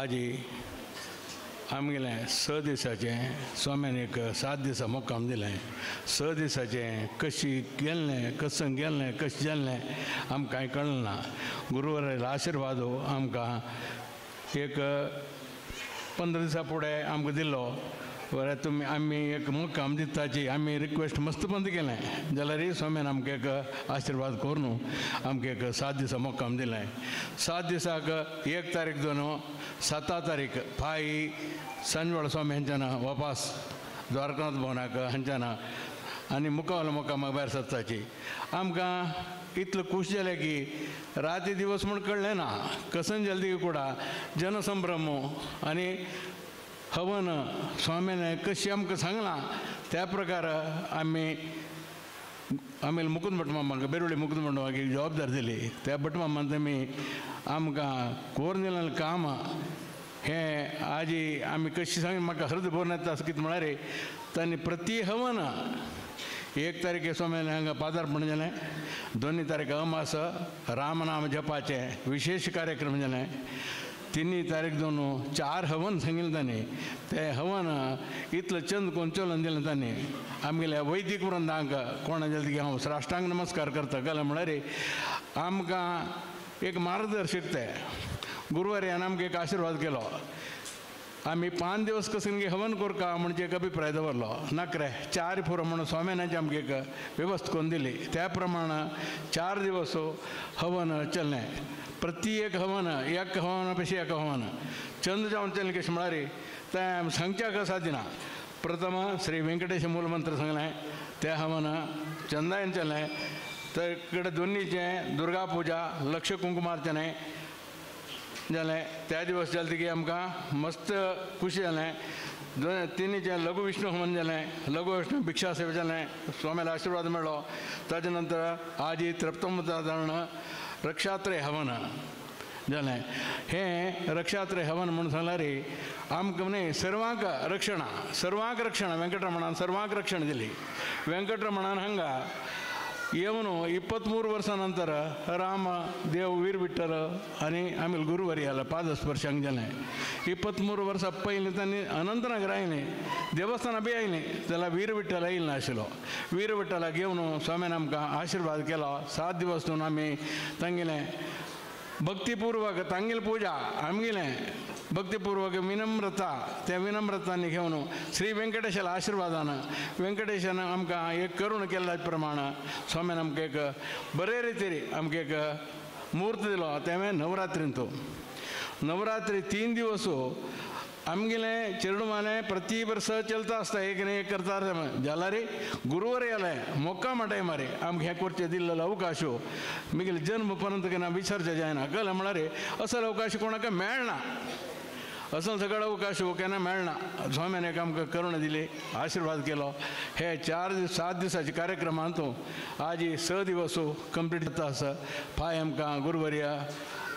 आजी आमगेलें 6 दिसाचें स्वाम्यान एक 7 दिसां मुक्काम दिलें. 6 दिसाचें कशी गेल्लें कसं गेल्लें कशें जाल्लें आमकां कांय कळ्ळें ना. गुरुवारालो आशिर्वाद आमकां एक 15 दिसां फुडें आमकां दिल्लो. बरें तुमी आमी एक मुक्काम दिताची आमी रिक्वेस्ट मस्त बंद केलें जाल्यार स्वाम्यान आमकां एक आशिर्वाद करून आमकां एक 7 दिसां मुक्काम दिलें. 7 दिसाक 1 तारीख दोन 7 तारीख फाय सांजवेळ स्वामी हांच्यान वापास द्वारकानाथ भवनाक हांच्यान आनी मुखावलो मुक्कामाक भायर सरताची. आमकां इतलो खूश जालें की राती दिवस म्हूण कळ्ळें ना. कसन जालें कुडा जनसंभ्रम आनी हवन स्वामीने कशी आमकां सांगलां त्या प्रकार आमी आमी मुकुंद भटमामाक बेरोळी मुकुंद भटमामाक एक जबाबदारी दिली. त्या भटमामान तेमी आमकां कोरून दिलेलें काम हें आजी आमी कशी सांग म्हाका हृदय भरून येता असो कितें म्हळ्यार तांणी प्रति हवन 1 तारखे स्वामीन हांगा पादार्पण जालें. 2 तारीख अमास रामनाम जपाचें विशेष कार्यक्रम जालें. 3 तारीख दोन 4 हवन सांगिल्लें तांणी. ते हवन इतलो चंद कोण चलोवन दिलें तांणी. आमगेल्या वैदिक वृंदांक कोणा जालें की हांव साष्टांग नमस्कार करता. जाल्यार म्हळ्यार आमकां एक मार्गदर्शक ते गुरुवार्यान आमकां एक आशिर्वाद केलो. आमी 5 दिवस कशें हवन करका म्हणजे एक अभिप्राय दवरलो. नाकरे 4 पुरो म्हणून स्वाम्यानाची आमकां एक वेवस्था करून दिली. त्या प्रमाण 4 दिवस हवन चल्लें. प्रति एक हवन एक हवना पेक्षा एक हवन चंद जावन चल्लें. कशें म्हळ्यार तें सांगच्याक सादिना. प्रथम श्री वेंकटेश मूलमंत्र सांगलें तें हवन चंदायन चल्लें. तर कडे दोन्हीचें दुर्गा पुजा लक्ष कुंकुमार्चने जालें. त्या दिवस जालें की आमकां मस्त खुशी जालें. 3 लघु विष्णु हवन जालें. लघु विष्णु भिक्षा सेवा जालें. स्वाम्याला आशिर्वाद मेळ्ळो. ताजे नंतर आजी तृप्तमतारण रक्षात्रय हवन जालें. हें रक्षात्रय हवन म्हूण सांगल्यार आमकां न्ही सर्वांक रक्षण सर्वांक रक्षण वेंकटरमणान सर्वांक रक्षण दिली. वेंकटरमणान हांगा येवन 23 वर्सां नंतर राम देव वीर विठ्ठल आनी आमी गुरुवारी पादस्पर्श हांगा जालें. 23 वर्सां पयलीं तांणी अनंतनागर आयलें देवस्थानां बी आयलें जाल्यार वीर विठ्ठल येयलो नाशिल्लो. वीर विठ्ठलाक येवन स्वाम्यान आमकां आशिर्वाद केलो. 7 दिवस न्हू आमी तांगेलें भक्तिपूर्वक तांगेली पुजा आमगेलें भक्तिपूर्वक विनम्रता त्या विनम्रतांनी घेवन श्री वेंकटेशाला आशिर्वादान वेंकटेशान आमकां एक करुण केल्ल्या प्रमाण स्वाम्यान आमकां एक बरे रितीन आमकां एक मूर्त दिलो. तें नवरात्रींत नवरात्री 3 दिवस आमगेलें चेरडुमालें प्रति वर्स चलता आसता एक न्ही एक करता आसता. जाल्यार गुरुवार आयलें मोक्कामा टायमार आमकां हें करचें दिल्लो अवकाश मिगेले जन्म पर्यंत केन्ना विसरचें जायना. कळ्ळें म्हळ्यार असलो अवकाश कोणाक मेळना. असलो सगळो अवकाश केन्ना मेळना. स्वाम्यान एक आमकां करुणा दिली आशिर्वाद केलो. हे 4 दीस 7 दिसाचे कार्यक्रमांत आजी 6 दिवस कंप्लीट जाता आसा. फाय आमकां गुरुवार्या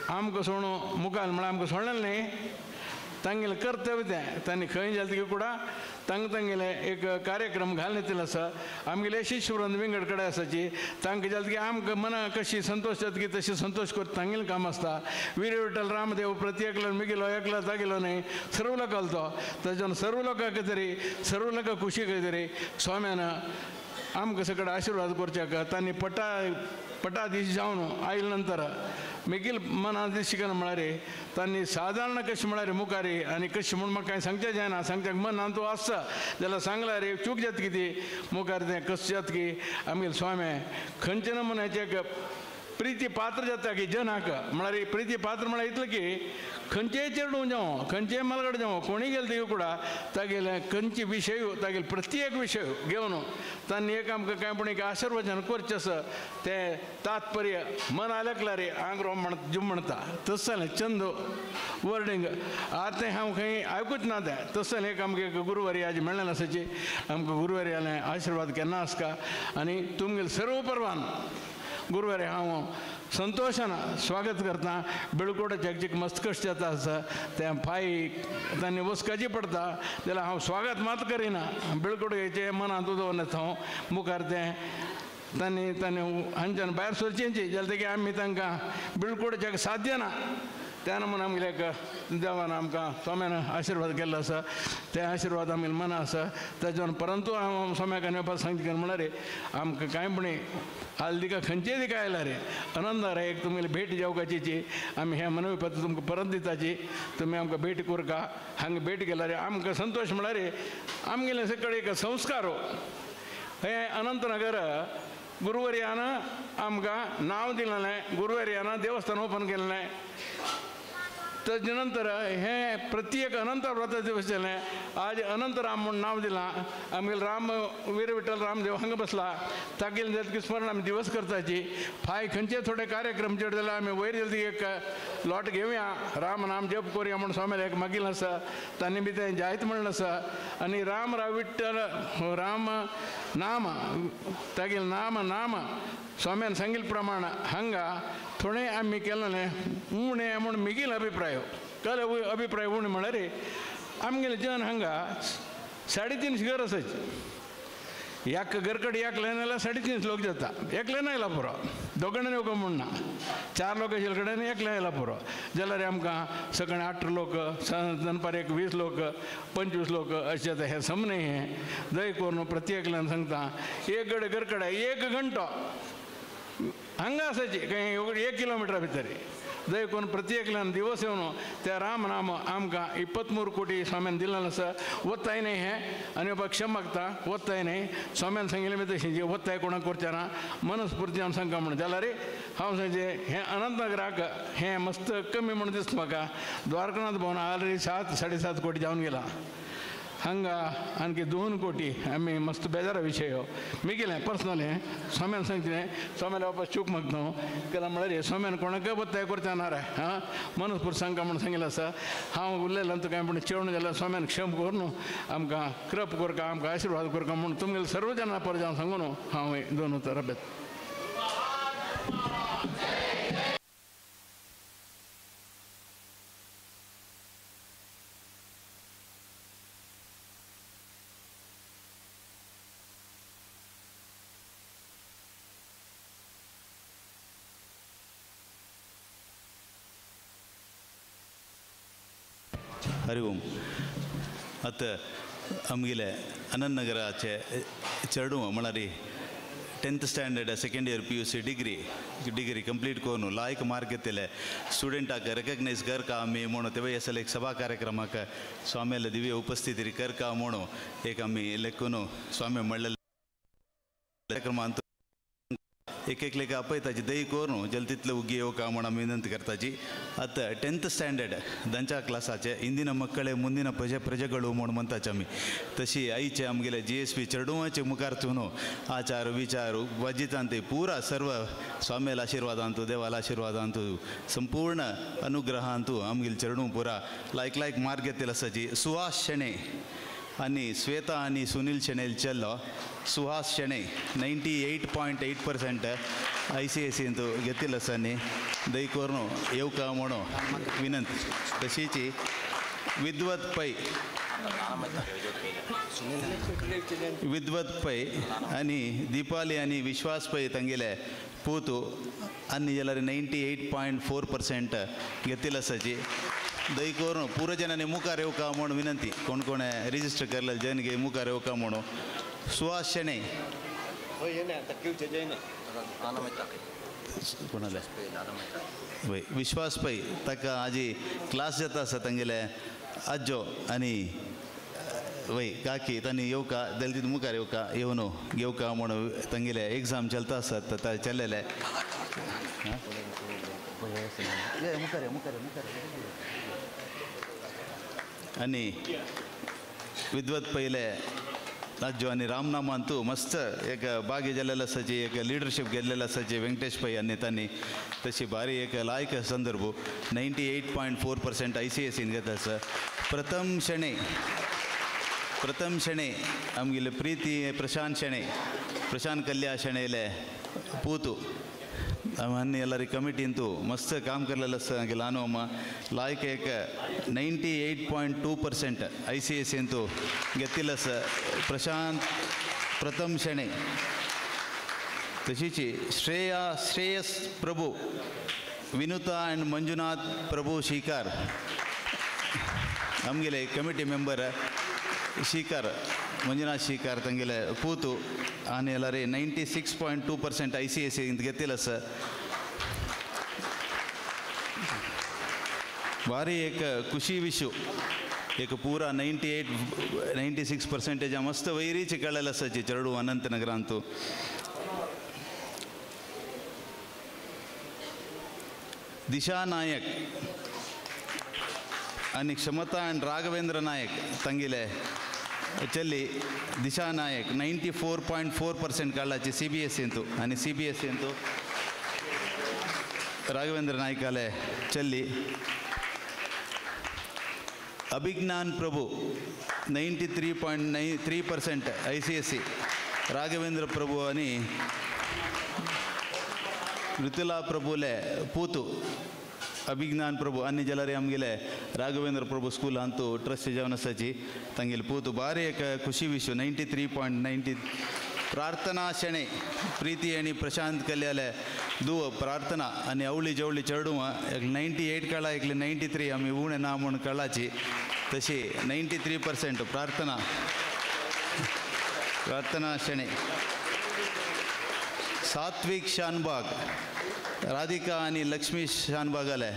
आमकां सोडून मुखार म्हळ्यार आमकां सोडलें न्ही तांगेलें कर्तव्य तें तांणी खंय जालें की कुडा तांकां तांगेले एक कार्यक्रम घालून येतले आसा. आमगेले शिष्यवृंद विंगड कडेन आसाची तांकां जालें की आमकां मना कशी संतोश जाता की तशी संतोश करता तांगेलें काम आसता. वीर विठ्ठल रामदेव प्रति एकलो मिगेलो एकलो तागेलो न्ही सर्व लोकांलो तो ताच्यान सर्व लोकांक तरी सर्व लोकांक खुशी तरी स्वाम्यान आमकां सगळें आशिर्वाद करच्याक तांणी पटा पटाधीश जावन आयले नंतर मिगेल मनांत शिकन म्हळ्यार तांणी सादारण कशें म्हळ्यार मुखार आनी कशें म्हूण म्हाका कांय सांगचें जायना. सांगच्याक मनांत तूं आसता जाल्यार सांगल्यार चूक जाता कितें मुखार तें कशें जाता की आमगेले स्वामी खंयचे नमुन्याचें प्रिती पात्र जाता की जनाक म्हळ्यार प्रिती पात्र म्हळ्यार इतलें की खंयचेय चेडूं जावं खंयचेय मालगड जावं कोणीय गेले तेगे कुडा तागेले खंयचे विशय तागेले प्रत्येक विशय घेवन तांणी एक आमकां कांय पूण एक आशिर्वचन करचें आसा तें तात्पर्य मन आलेकल्यार आंग रोम म्हण जुम म्हणटा तशें जालें चंद वर्डिंग आतां हांव खंय आयकूच ना तें. तशें जालें एक आमकां एक गुरुवारी आज मेळ्ळें आसाची आमकां गुरुवारी आलें आशिर्वाद केन्ना आसका आनी तुमगेले सर्व परवान गुरुवारी हांव संतोशान स्वागत करता. बेळकोटाच्या चिक मस्त कश्ट जाता आसा तें फाय तांणी वसकाची पडटा जाल्यार हांव स्वागत मात करिना. बेळकोटचे मनांत दवरना हांव मुखार तें तांणी तांणी हांच्यान भायर सरचेंची जाल्यार तेगे आमी तांकां बेळकोटच्याक साध्य ना. त्या नमून आमगेले एक देवान आमकां स्वाम्यान आशिर्वाद केल्लो आसा ते आशिर्वाद आमगेले मना आसा ताच्या परंतु हांव स्वाम्याक आनी वचपाक सांगता म्हळ्यार आमकां कांय पणी आल दिका खंयचेय दिका आयला रे आनंदार एक तुमगेली भेट जेवकाची आमी हें मनोविपत्र तुमकां परत दिताची तुमी आमकां भेट करका हांगा भेट केल्यार आमकां संतोश म्हळ्यार आमगेले सगळे एक संस्कार हे अनंतनगर गुरुवर्यान आमकां नांव दिलेलें गुरुवर्यान देवस्थान ओपन केलें ताजे नंतर हें प्रत्येक अनंत व्रत दिवस जालें आज अनंत राम म्हूण नांव दिलां आमगेले राम वीर विठ्ठल रामदेव हांगा बसला तागेले जातकी स्मरण आमी दिवस करताची फाय खंयचे थोडे कार्यक्रम चड जाल्यार आमी वयर जाल्यार एक लॉट घेवया राम नाम जप करुया म्हूण स्वामीले एक मागील आसा तांणी बी तें जायत म्हणलें आसा आनी राम राव विठ्ठल राम नाम तागेले नाम नाम स्वाम्यान सांगिल्ले प्रमाण हांगा थोडे आमी केलें उणें म्हूण मिगील अभिप्राय कल अभिप्राय उणें म्हळ्यार आमगेले जन हांगा 350 घर आसाची एक घरकडेन एकलें जाल्यार 350 लोक जाता एकलें आयला पुरो दोगांनी येवंक म्हूण ना 4 लोक आशिल्ले कडेन एकलें आयला पुरो जाल्यार आमकां सकाळीं 8 लोक दनपार एक 20 लोक 25 लोक अशें जाता हें सम न्ही हें दय करून प्रत्येकल्यान सांगता एक गडे घरकडे 1 घंटो हांगा आसाची खंय 1 किलोमिटरा भितर दय करून प्रत्येकल्यान दिवस येवन त्या राम नाम आमकां 23 कोटी स्वाम्यान दिलेलें आसा वताय न्ही हें आनी बाबा क्षम मागता वताय न्ही स्वाम्यान सांगिल्लें बी तशें वताय कोणाक करचें ना मनस्फुर्ती हांव सांगता म्हूण जाल्यार हांव सांगचें हें अनंतनगराक हें मस्त कमी म्हूण दिसता म्हाका द्वारकानाथ भवन ऑलरेडी 7 7.5 कोटी जावन गेला हांगा आणखी 2 कोटी आमी मस्त बेजारा विशय हो मिगेलें पर्सनल हें स्वाम्यान सांगचें स्वाम्याले वापस चूक मागता हांव केला म्हळ्यार स्वाम्यान कोणाकय वत्ताय करचें ना रे हां मनस्फूर्त सांगता म्हूण सांगिल्लें आसा हांव उलयलें तुका कांय पूण चेवण जाल्यार स्वाम्यान क्षम करून आमकां कृप करका आमकां आशिर्वाद करका म्हूण तुमगेले सर्व जाणां परत हांव सांगून हांव 2 उतरां बेत. हरि ओम. आतां आमगेले अनंतनगराचे चेडूं म्हळ्यार 10th standard second year PUC degree complete करून लायक मार्क घेतले स्टुडंटाक रेकग्नायज करका आमी म्हणून तेवय असल एक सभा कार्यक्रमाक स्वाम्याले दिव्य उपस्थिती करका म्हणून एक आमी लेखून स्वामी म्हणलेले कार्यक्रमांत एक एक लेखा आपयताची दही करून जल तितले उगी येवका म्हूण आमी विनंती करताची. आतां 10th standard ದಂಚ क्लासाचे ಇಂದಿನ ಮಕ್ಕಳೇ ಮುಂದಿನ ಪ್ರಜೆಗಳು म्हूण म्हणटाचे आमी तशी आईचे आमगेले GSP चेडवाचे मुखार चून आचार विचार वजितांत पुरा सर्व स्वाम्याला आशीर्वादांतू देवाला आशीर्वादांतू संपूर्ण अनुग्रहांतू आमगेले चेडूं पुरा लायक लायक मार्ग घेतलेले आसाची. सुहास शेणे आणि श्वेता आणि सुनील शेणेल चेल्लो सुहास शेणे 98.8% ICSE अंतू घेतिल्लो आसा न्ही दय करून येवका म्हणून विनंती. तशीच विद्वत पै आनी दीपाली आनी विश्वास पै तांगेले पूत आनी जाल्यार 98.4% घेतिल्लो आसाची. दय करून पुरो जनांनी मुखार येवका म्हूण विनंती. कोण कोण रिजिस्टर केल्ले जन गे मुखार येवका म्हणून. सुहास शेणे कोणाले वय विश्वास पै ताका आजी क्लास जाता आसा तांगेले आजो आनी वय काकी तांणी येवका जाल्यार तितून मुखार येवका येवन घेवका म्हणून तांगेले एग्जाम चलता आसात चल्लेले. आनी विद्वत पयले आजो आनी रामनामांतू मस्त एक बागे जाल्लेलो आसाची एक लिडरशीप घेतलेलो आसाची वेंकटेश पै आनी तांणी तशी भारी एक लायक संदर्भ 98.4% ICSE घेतला आसा. प्रथम शेणे आमगेले प्रीती प्रशांत शेणे प्रशांत कल्या शेणेले पूतू आनी ಎಲ್ಲರಿ ಕಮಿಟಿಂತು ಮಸ್ತ್ काम करलेलं आसा ಲಾನು ಅಮ್ಮ ಲಾಯ್ಕ್ एक 98.2% ICSE अंतू घेतिल्लो आसा प्रशांत प्रथम शेणे. तशीच श्रेयस प्रभू विनुता आनी मंजुनाथ प्रभू शिकार आमगेले कमिटी मेंबर शिकार मंजुनाथ शिकार ತಂಗೆಲೆ ಪೂತು ಆನೆ ಎಲ್ಲರೇ 96.2% I C S C ಗೆತ್ತಿಲ್ಲ sir. ಭಾರಿ ಏಕ ಖುಷಿ ವಿಷು एक पूरा 98 96% मस्त वैरीचे कळ्ळेलें आसाची चेडू अनंतनगरांतू. दिशा नायक आनी क्षमता आनी राघवेंद्र नायक तांगेले चली दिशा नायक 94.4% काडलाची सी बी एस सींतू आनी सी बी एस सींतू राघवेंद्र नायकाले चली. Abhijnan Prabhu 93.93% I C S C Raghavendra Prabhu आनी ऋतुला प्रभुले पूतु अभिज्ञान प्रभु आनी जाल्यार आमगेले राघवेंद्र प्रभु स्कूलांतू ट्रस्ट जावन आसाची तांगेले पूतु भारी एक खुशी विशय 93.90. प्रार्थना शेणे प्रीती आनी प्रशांत कल्याले दुव प्रार्थना आनी अवळी जवळी चेडूं एक 98 कळा एकले 93 आमी उणें ना म्हूण कळाची तशी 93% प्रार्थना प्रार्थना शेणे. सात्विक शानबाग राधिका आनी लक्ष्मी शानबागाले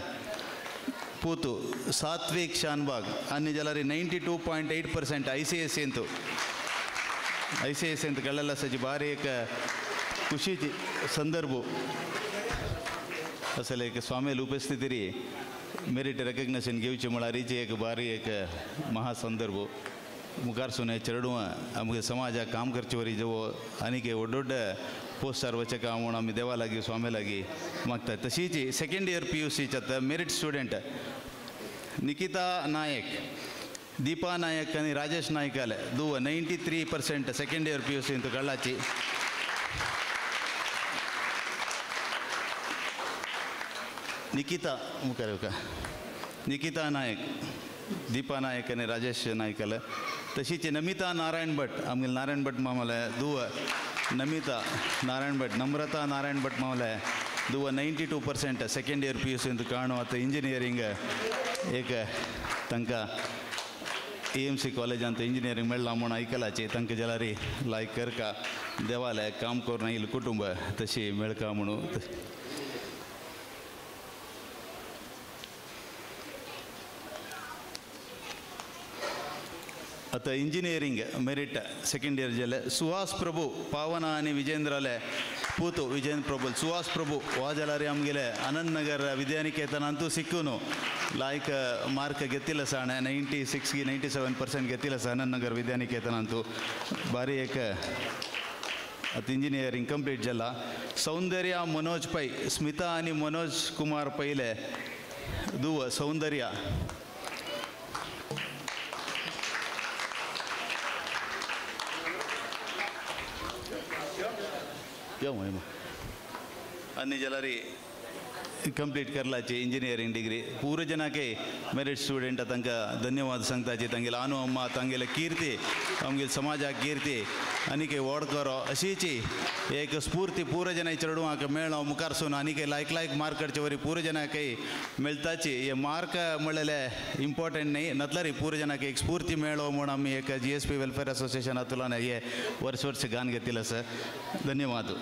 पूतु सात्विक शानबाग आनी जाल्यार 92.8% I C S सींतू I C S सींत कळ्ळेलें आसाची भारी एक खुशीची संदर्भ असले एक स्वामील उपस्थिती मेरीट रेकग्नेशन घेवची म्हळ्यार एक भारी एक महासंदर्भ मुखार सुने चेडूं आमगे समाजाक काम करचे वरी जवो आनीक व्हड व्हड पोस्टार वचका म्हूण आमी देवा लागीं स्वामी लागीं मागता. तशीच सेकेंड इयर पी यू सीच्या आतां मेरीट स्टुडंट निकिता नायक दीपा नायक आनी राजेश नायकाले दुव 93% सेकेंड इयर पी यू सींत कळ्ळाची. निकिता मुखार येवका निकिता नायक दीपा नायक आनी राजेश नायकाले. तशीच नमिता नारायण भट आमगेले नारायण भट मामाले दुव नमिता नारायण भट नम्रता नारायण भट मामले दुव 92% सेकेंड इयर पी यू सींत काणू आतां इंजिनियरींग एक तांकां ए एम सी कॉलेजांत इंजिनियरींग मेळ्ळां म्हूण आयकलाची तांकां जाल्यार लायक करका देवाले काम करून आयिल्लें कुटुंब तशी मेळका म्हणून. आतां इंजिनियरींग मेरीट सेकेंड इयर जालें सुहास प्रभू पावना आनी विजेंद्राले पूतु विजेंद्र प्रभू सुहास प्रभू वा जाल्यार आमगेले आनंदनगर विद्यानिकेतनांतू सिक्कून लायक मार्क घेतिल्ले आसा 96 97% घेतिल्ले आसा आनंदनगर विद्यानिकेतनांतू भारी एक आतां इंजिनियरींग कंप्लीट जाला. सौंदर्या मनोज पै स्मिता आनी मनोज कुमार पयले दुव सौंदर्या. आनी जाल्यार कंप्लीट करलाची इंजिनियरींग डिग्री पूरा जनाके मेरीट स्टुडंट तांकां धन्यवाद सांगताची. तांगेले आनु अम्मा तांगेले कीर्ती आमगेले समाजाक कीर्ती आनीक व्हड करो अशीची एक स्फूर्ती पूरा जनां चेडवांक मेळो मुखार सून आनीक लायक लायक मार्क करचे वरी पूरा जनांक मेळटाची. हे मार्क म्हणलेले इम्पॉर्टंट न्ही नतल्यार पूरा जनांक एक स्फूर्ती मेळो म्हूण आमी एक जी एस पी वेलफेअर असोसिएशनांतल्यान हे वर्स वर्स गान घेतिल्लें आसा. धन्यवाद.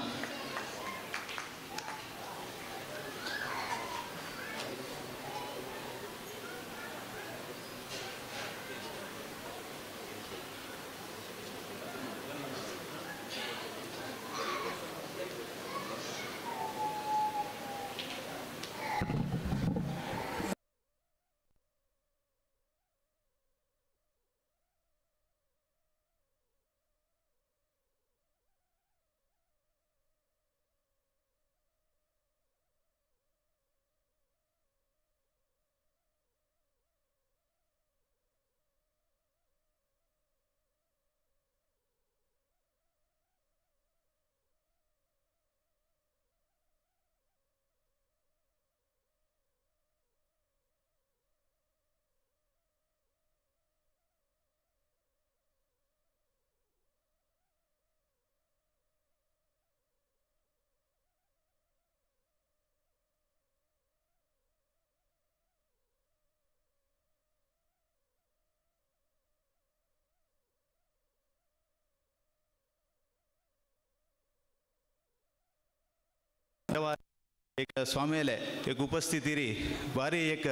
एक स्वामीले एक उपस्थिती री भारी एक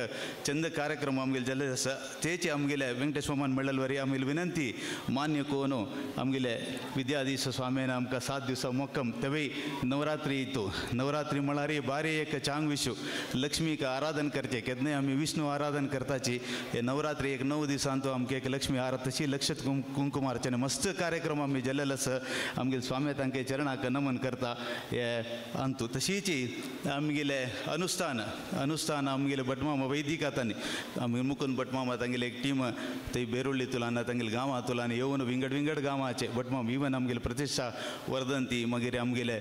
चंद कार्यक्रम आमगेले जाल्ले आसा तेचे आमगेले वेंकटेश मामान म्हणलेले वरी आमगेली विनंती मान्य कोन आमगेले विद्याधीश स्वामीन आमकां 7 दिवसा मोक्कम तेवय नवरात्री इतू नवरात्री म्हळ्यार भारी एक चांग विशू लक्ष्मीक आराधन करचे केन्नाय आमी विष्णू आराधन करताची हे नवरात्री एक 9 दिवसांतू आमकां एक लक्ष्मी आराध तशी लक्षत कुंकुमार्चने मस्त कार्यक्रम आमी जाल्लेलो आसा आमगेले स्वामी तांकां चरणाक नमन करता हे अंतू तशीच आमगेले अनुष्ठान अनुष्ठान आमगेले भटमामा वैदिक आतांनी आमगे मुकुंद भटमामा तांगेले एक टीम थंय बेरुळ्ळी तुलान तांगेले गांवां तुलान येवन विंगड विंगड गांवाचे भटमाम इवन आमगेले प्रतिष्ठा वर्धंती मागीर आमगेले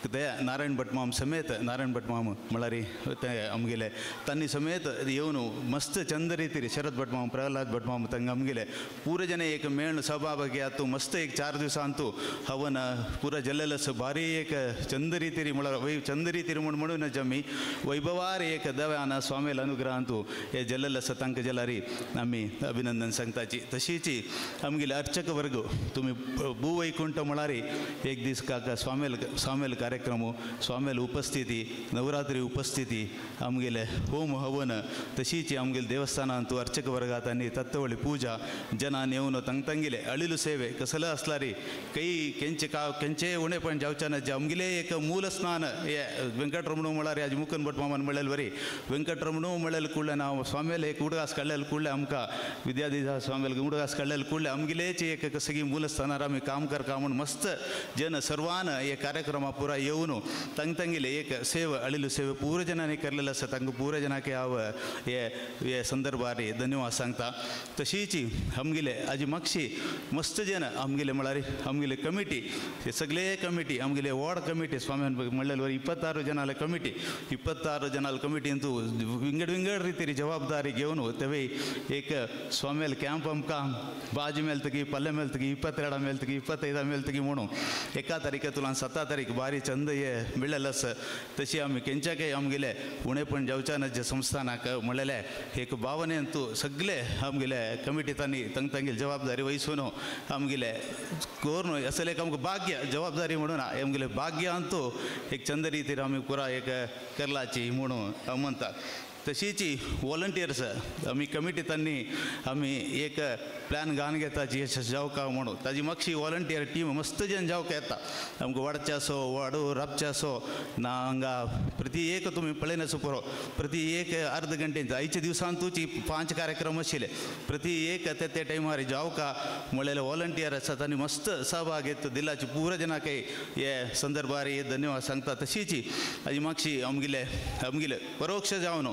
ते नारायण भटमाम समेत नारायण भटमाम म्हळ्यार ते आमगेले तांणी समेत येवन मस्त चंद रितीर शरद भटमाम प्रहलाद भटमाम तांकां आमगेले पुरो जन एक मेळ सभाभागी आतू मस्त एक 4 दिवसांतू हवन पुरो जाल्लेलो आसा भारी एक चंद रितीर म्हळ्यार वै चंद रितीर म्हूण म्हणून जमी वैभवार एक दव्यान स्वामील अनुग्रहांतू हे जाल्लेलो आसा तांकां जाल्यार आमी अभिनंदन सांगताची. तशीच आमगेले अर्चक वर्ग तुमी भूवैकुंठ म्हळ्यार एक दीस काका स्वामील स्वामील कार्यक्रम स्वामील उपस्थिती नवरात्री उपस्थिती आमगेले होम हवन तशीच आमगेले देवस्थानांतू अर्चक वर्गात आनी तत्वळी पूजा जनान येवन तांगेले अळिलू सेवे कसलो आसल्यार काही केंचे का केंचे उणेपण जावचे ना जे आमगेले एक मूल स्नान हे वेंकटरमण म्हळ्यार आज मुकुंद भट मामान म्हणलेले वरी वेंकटरमण म्हणलेले कुडले नांव स्वामीले एक उडगास काडलेले कुडले आमकां विद्याधीश स्वामीले उडगास काडलेले कुडले आमगेलेच एक सगळी मूलस्थानार आमी काम करता म्हूण मस्त जन सर्वान हे कार्यक्रमा पुरा येवन तांग तांगेले एक सेवा अळिलू सेवे पुरो जनांनी केल्लेले आसा तांकां पुरो जनांक हांव हे हे संदर्भार धन्यवाद सांगता. तशीच आमगेले आजी मागशी मस्त जन आमगेले म्हळ्यार आमगेले कमिटी हे सगळे कमिटी आमगेले वॉर्ड कमिटी स्वामी म्हणलेले वरी 26 जनाले कमिटी 26 जनाल कमिटींतू विंगड विंगड रितीर जबाबदारी घेवन तेवय एक स्वामील कॅम्प आमकां बाजी मेळतकी पल्ले मेळतकी 22 मेळतकी 25 मेळतकी म्हणून 1 तारीख तुला 7 तारीख भारी चंद हे मेळ्ळेलो आसा. तशी आमी केंच्याकय आमगेले उणेपण जावच्या ना जे संस्थानाक म्हणलेले एक भावनेंतू सगळे आमगेले कमिटी तांणी तांग तांगेली जबाबदारी वहिसून आमगेले करून असले एक आमकां भाग्य जबाबदारी म्हणून आमगेले भाग्य अंतू एक चंद रितीर आमी पुरा एक करलाची म्हणून हांव म्हणटा. तशीच वॉलंटियर्स आमी कमिटी तांणी आमी एक प्लॅन घालून घेताची जावका म्हणून ताजी मागशी वॉलंटियर टीम मस्त जन जावका येता आमकां वाडचे आसो वाडू राबचे आसो ना हांगा प्रति एक तुमी पळयनासो पुरो प्रति एक अर्द घंटे आयच्या दिवसांतूच 5 कार्यक्रम आशिल्ले प्रति एक ते ते टायमार जावका म्हणलेले वॉलंटियर आसा तांणी मस्त सहभाग घेत दिलाची पुरो जनाक हे संदर्भार धन्यवाद सांगता. तशीच आजी मागशी आमगेले आमगेले परोक्ष जावन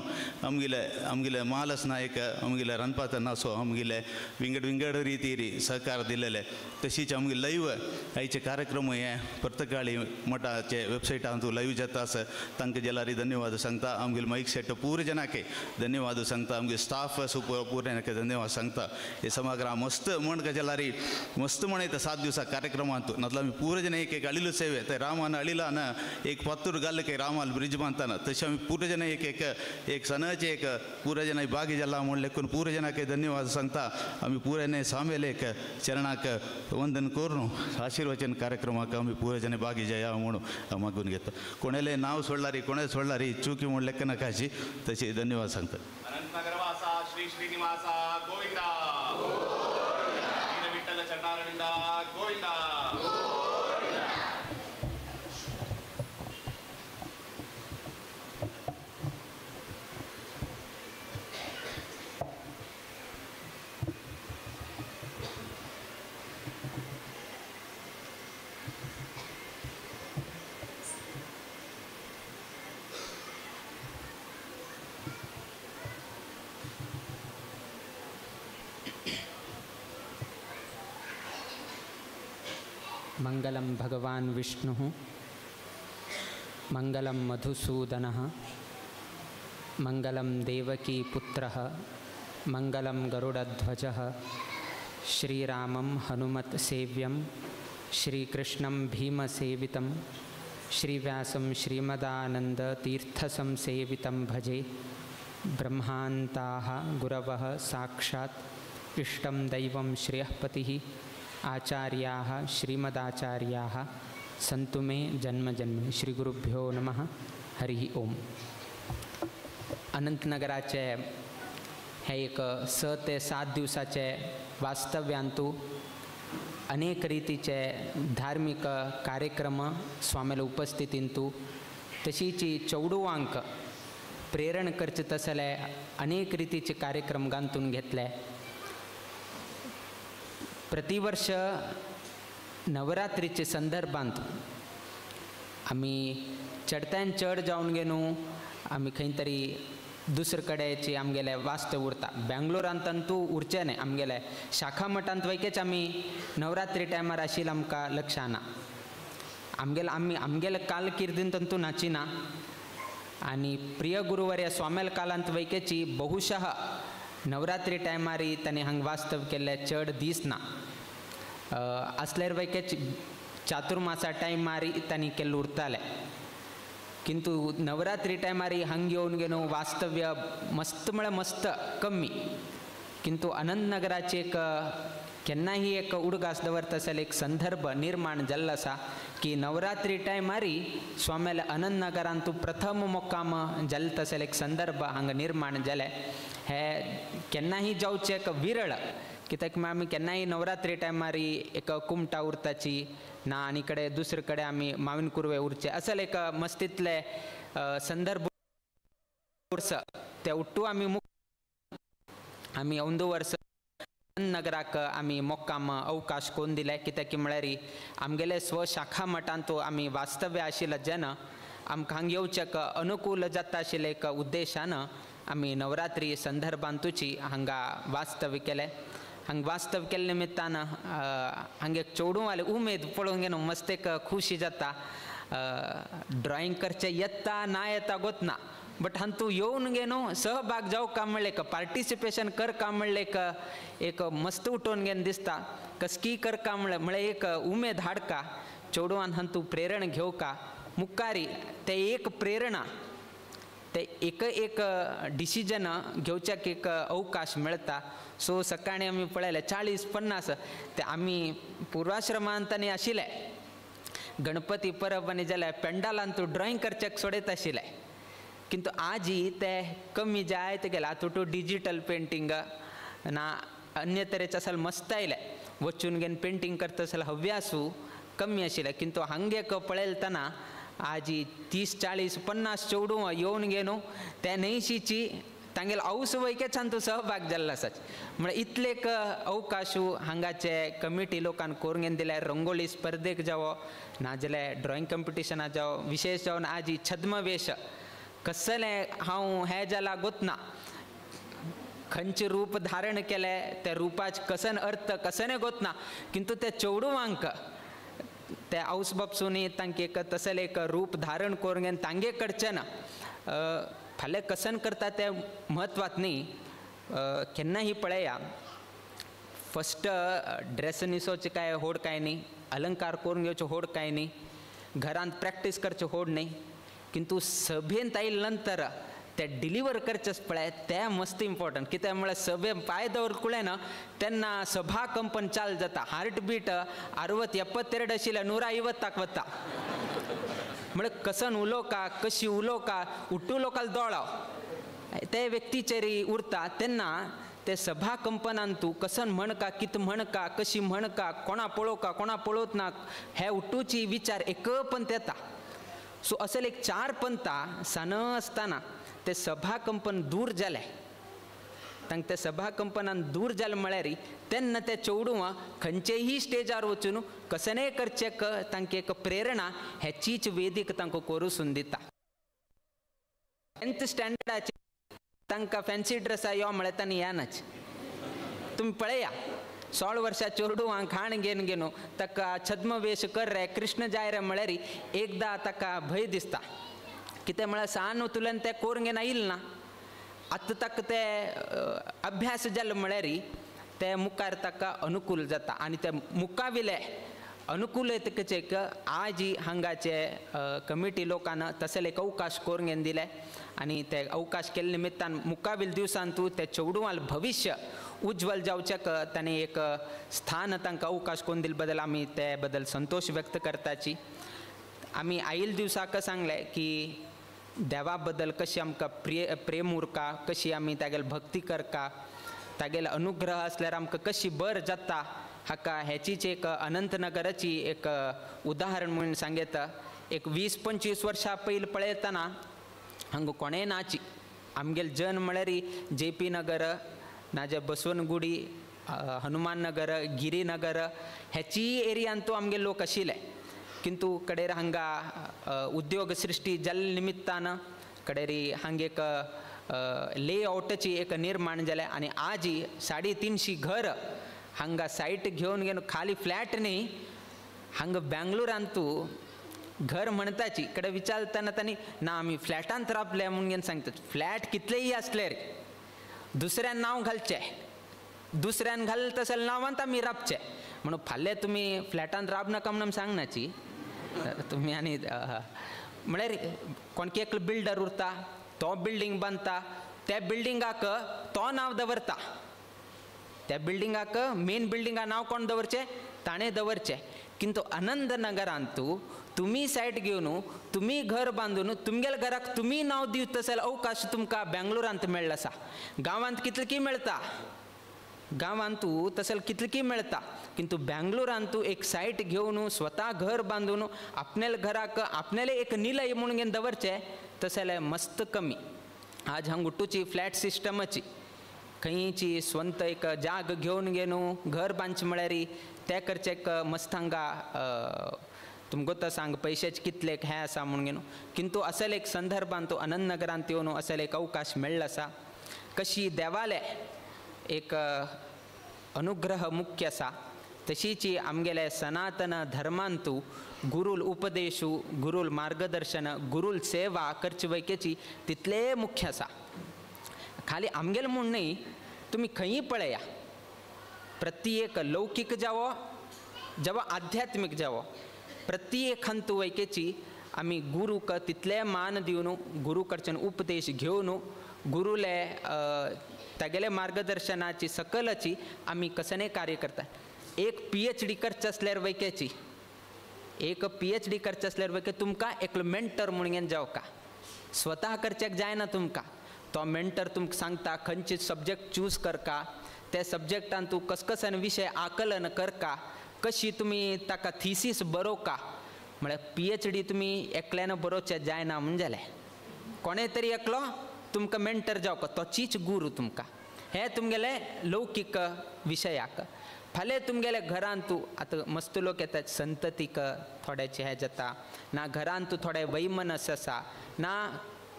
आमगेले आमगेले मालस नायक आमगेले रानपात नासो आमगेले विंगड विंगड रितीर सहकार दिलेले. तशीच आमगे लायव आयचे कार्यक्रम हे प्रत्येकाळी मठाचे वेबसायटांतू लायव जाता आसा तांकां जाल्यार धन्यवाद सांगता. आमगेले मायक सेट पुरो जनाक धन्यवाद सांगता. आमगे स्टाफ आसूं पुरो जनाक धन्यवाद सांगता. हे समग्र मस्त म्हण जाल्यार मस्त म्हणयता 7 दिवसा कार्यक्रमांतू नातल्यार आमी पुरो जन एक एक अळिलू सेवे ते रामान अळिलान एक पत्तूर घाल काय रामाल ब्रिज बांदताना तशें आमी पुरो जन एक एक एक सणाचे एक पुरो जन भागी जाला म्हण लेखून पुरो जनाक धन्यवाद सांगता. आमी पुराने सामेल एक चरणाक वंदन करून आशीर्वचन कार्यक्रमाक आमी पुरो जन भागी जाया म्हणून मागून घेता. कोणाले नांव सोडलारी कोणाले सोडलारी चुकी म्हूण लेख नाकाशी तशी धन्यवाद सांगता. अनंतनगरवासा श्री श्रीनिवासा गोविंदा विठ्ठल चरणारविंदा गोविंदा. मंगलं भगवान विष्णुः मंगलं मधुसूदनः मंगलं देवकी पुत्रः मंगलं गरुडध्वजः श्रीरामं हनुमत्सेव्यं श्रीकृष्णं भीमसेवितं श्रीव्यासं श्रीमदानन्दतीर्थसंसेवितं भजे. ब्रह्मान्ताः गुरवः साक्षात् इष्टं दैवं श्रेयःपतिः आचार्याः श्रीमदाचार्याः सन्तु मे जन्म जन्मनि. श्रीगुरुभ्यो नमः. हरी ओम. अनंतनगराचे हे एक 6 ते 7 दिवसाचे वास्तव्यांतू अनेक रीतीचे धार्मिक कार्यक्रम स्वामीला उपस्थितींतू तशीची चौडुवांक प्रेरण करचे तसले अनेक रीतीचे कार्यक्रम गांथून घेतले. प्रतिवर्ष नवरात्रीचे संदर्भांत आमी चडत्यान चड जावन घेनू आमी खंय तरी दुसरे कडेची आमगेले वास्तव उरता. बेंगलोरांत तूं उरचें न्हय, आमगेले शाखा मठांत वयकेच आमी नवरात्री टायमार आशिल्लें आमकां लक्षां ना. आमगेले आमी आमगेले काल किर्दीन तंतू नाचिना आनी प्रिय गुरुवर्य स्वामेल कालांत वयकेची बहुशः नवरात्री टायमारी तांणी हांगा वास्तव केल्लें चड दीस ना. आसल्यार वयकेच चातुर्मासा टायमारी तांणी केल्लें उरतालें. किंतु नवरात्री टायमारी हांग येवन घेवन वास्तव्य मस्त म्हळ्यार मस्त कमी. किंतु अनंतनगराचे एक केन्नाही एक उडगास दवरता जाल्यार एक संदर्भ निर्माण जाल्लो आसा की नवरात्री टायमारी स्वाम्याल्या अनंतनगरांतू प्रथम मुक्काम जाल्लो तसो एक संदर्भ हांगा निर्माण जाले. हे केन्नाही जावचें एक विरळ, कित्याक आमी केन्नाय नवरात्री टायमारी एक कुमटा उरताची ना आनी कडेन दुसरे कडेन आमी माविन कुर्वे उरचे असल एक मस्तींतले संदर्भ वर्स ते उट्टू आमी आमी अंदू वर्स नगराक आमी मोक्काम अवकाश कोन्न दिले. कित्याक म्हळ्यार आमगेले स्वशाखा मठांतू आमी वास्तव्य आशिल्ले जेन्ना आमकां हांगा येवचें अनुकूल जाता आशिल्ले एक उद्देशान आमी नवरात्री संदर्भांतूची हांगा वास्तव्य केलें. हांगा वास्तव केल्ले निमित्तान हांगे चेडूं उमेद पळोवन घेवन मस्त एक खुशी जाता. ड्रॉइंग करचें येता ना येता गोत ना, बट हांतू येवन घेवन सहभाग जावं म्हणलें एक पार्टिसिपेशन करका म्हणलें एक एक मस्त उठोवन घेवन दिसता. कसकी करका म्हणलें म्हळ्यार एक उमेद हाडका चेडवान हांतू प्रेरण घेवका मुखारी ते एक प्रेरणा ते एक एक डिसिजन घेवच्याक एक अवकाश मेळटा. सो सकाळीं आमी पळयलें 40-50 ते आमी पुर्वाश्रमांत आनी आशिल्ले गणपती परब आनी जाल्यार पेंडालांत तूं ड्रॉइंग करच्याक सोडयत आशिल्ले. किंतु आजी ते कमी जायत गेले. आतां तूं डिजीटल पेंटींग ना अन्य तरेचे असल मस्त आयले वचून घेवन पेंटींग करता जाल्यार हव्यासू कमी आशिल्ले. किंतु हांगे पळयतना आजी 30, 40, 50 चेडूं येवन घेवन ते न्हयशीची तांगेले औस वयकेच्यान तूं सहभाग जाल्लो आसा. म्हळ्यार इतले एक अवकाशू हांगाचे कमिटी लोकान करून घेवन दिल्यार रंगोली स्पर्धेक जावो नाजाल्यार ड्रॉइंग कंपिटिशना जावो. विशेष जावन आजी छद्मवेश कसलें हांव हें जाला गोतना खंयचें रूप धारण केलें त्या रुपाच कसन अर्थ कसने गोतना, किंतु त्या चेडवांक ते आवस बापसूनी तांकां एक तसलें एक रूप धारण करून घेवन तांगे कडचें ना. फाल्यां कसन करता तें म्हत्वात न्ही. केन्नाही पळया फस्ट ड्रेस न्हेसोवचें काय होड काय न्ही, अलंकार करून घेवचो होड काय न्ही, घरांत प्रॅक्टीस करचें होड न्ही, किंतु सभेंत आयले नंतर ते डिलिव्हर करचें पळय तें मस्त इम्पॉर्टंट. कित्याक म्हळ्यार सभे पांय दवर कुळे ना तेन्ना सभा कंपन चाल जाता. हार्ट बीट 60, 72 आशिल्ले 150 वता. म्हळ्यार कसन उलोवका कशी उलोवका उट्टू लोकाल दोळो ते व्यक्तीचेर उरता. तेन्ना ते सभा कंपनान तूं कसन म्हणका कित म्हणका कशी म्हणका कोणा पळोवका कोणा पळोवत ना हे उट्टूची विचार एक पंत येता. सो असल एक 4 पंता सान आसतना ते सभा कंपन दूर जालें. तांकां ते सभा कंपनान दूर जालें म्हळ्यार तेन्ना ते चेडवां खंयचेय स्टेजार वचून कसनेय करचें तांकां एक प्रेरणा हेचीच वेदीक तांकां कोरूसून दिता. 10th स्टँडर्डाचेर तांकां फॅन्सी ड्रेसा यो म्हळ्यार तांणी येनाच. तुमी पळया 16 वर्सां चेडवां खाण घेवन घेवन ताका छद्मवेश कर रे कृष्ण जाय रे म्हळ्यार एकदां ताका भंय दिसता. कितें म्हळ्यार सान तुल्यान तें करून घेवन आयिल्लें ना. आतां ताका ते अभ्यास जालो म्हळ्यार ते मुखार ताका अनुकूल जाता आनी ते मुखाविले अनुकूल येतकच एक आजी हांगाचे कमिटी लोकान तसले एक अवकाश करून घेवन दिले आनी ते अवकाश केल्ले निमित्तान मुखाविल दिवसान तूं ते चेडवाल भविश्य उज्ज्वल जावच्याक ताणें एक स्थान तांकां अवकाश करून दिले बदल आमी ते बदल संतोश व्यक्त करताची. आमी आयिल्ले दिवसाक सांगलें की देवा बद्दल कशी आमकां प्रेम उरका, कशी आमी तागेले भक्ती करका, तागेले अनुग्रह आसल्यार आमकां कशी बर जाता हाका हेचीच एक अनंतनगराची एक उदाहरण म्हणून सांगता. एक 20-25 वर्सां पयलीं पळयतना हांगा कोणें नाची आमगेले जन म्हळ्यार जे पी नगर नाजाल्यार बसवनगुडी, हनुमान नगर, गिरीनगर हेची एरियान तो आमगेले लोक आशिल्ले. किंतु कडेर हांगा उद्योग सृश्टी जाल्ले निमित्तान कडेरी हांगा एक लेआवटाची एक निर्माण जालें आनी आजी 350 घर हांगा सायट घेवन घेवन खाली फ्लॅट न्ही हांगा बेंगलोरांतू घर म्हणताची कडे विचारताना तांणी ना आमी फ्लॅटांत रावले म्हणून घेवन सांगतात. फ्लॅट कितलेय आसले रे दुसऱ्यान नांव घालचें, दुसऱ्यान घाल तसले नांवांत आमी रावचें म्हणून फाल्यां तुमी फ्लॅटांत राब नाका म्हणून सांगनाची तुमी. आनी म्हळ्यार कोणकी एकलो बिल्डर उरता, तो बिल्डींग बांदता, त्या बिल्डिंगाक तो नांव दवरता, त्या बिल्डिंगाक मेन बिल्डिंगा नांव कोण दवरचें ताणें दवरचें. किंतु आनंद नगरांतू तुमी सायट घेवन तुमी घर बांदून तुमगेल्या घराक तुमी नांव दिवत जाल्यार अवकाश तुमकां बेंगलोरांत मेळ्ळो आसा. गांवांत कितले मेळटा, गांवांतू तसले कितले मेळटा, किंतु बेंगलोरांतू एक सायट घेवन स्वता घर बांदून आपणाल्या घराक आपणाले एक निलय म्हणून घेवन दवरचें तसले मस्त कमी. आज हांगा उठूची फ्लॅट सिस्टमाची खंयची स्वंत एक जाग घेवन घेवन घर बांदचें म्हळ्यार तें करचें एक मस्त हांगा तुमकां तो सांग पयशेच कितले हें आसा म्हणून घेवन. किंतु असले एक संदर्भान तो आनंद नगरांत येवन असले एक अवकाश मेळ्ळो आसा. कशी देवाले एक अनुग्रह मुख्य आसा तशीची आमगेले सनातन धर्मांतू गुरुल उपदेशू, गुरुल मार्गदर्शन, गुरुल सेवा करची वैकेची तितले मुख्य आसा. खाली आमगेले म्हूण न्ही, तुमी खंयी पळया प्रत्येक लौकीक जावो जावो आध्यात्मीक जावो प्रत्येक हंतू वैकेची आमी गुरूक तितले मान दिवन गुरू कडच्यान उपदेश घेवन गुरुले तागेले मार्गदर्शनाची सकलची आमी कसने कार्य करता. एक PhD करचें आसल्यार वैकेची एक PhD करचें आसल्यार वैके तुमकां एकलो मेंटर म्हणून जावका, स्वता करच्याक जायना तुमकां. तो मेंटर तुमकां सांगता खंयचे सब्जेक्ट चूज करका, त्या सब्जेक्टान तूं कसकसन विशय आकलन करका, कशी तुमी ताका थिसीस बरोवका. म्हळ्यार PhD तुमी एकल्यान बरोवचें जायना म्हूण जालें, कोणें तरी एकलो तुमकां मेंटर जावका, तोचीच गुरू तुमकां. हें तुमगेलें लौकीक विशयाक. फाल्यां तुमगेल्या घरांतू आतां मस्त लोक येतात संततीक थोड्याचें हें जाता ना, घरांतू थोडे वैमनस आसा ना,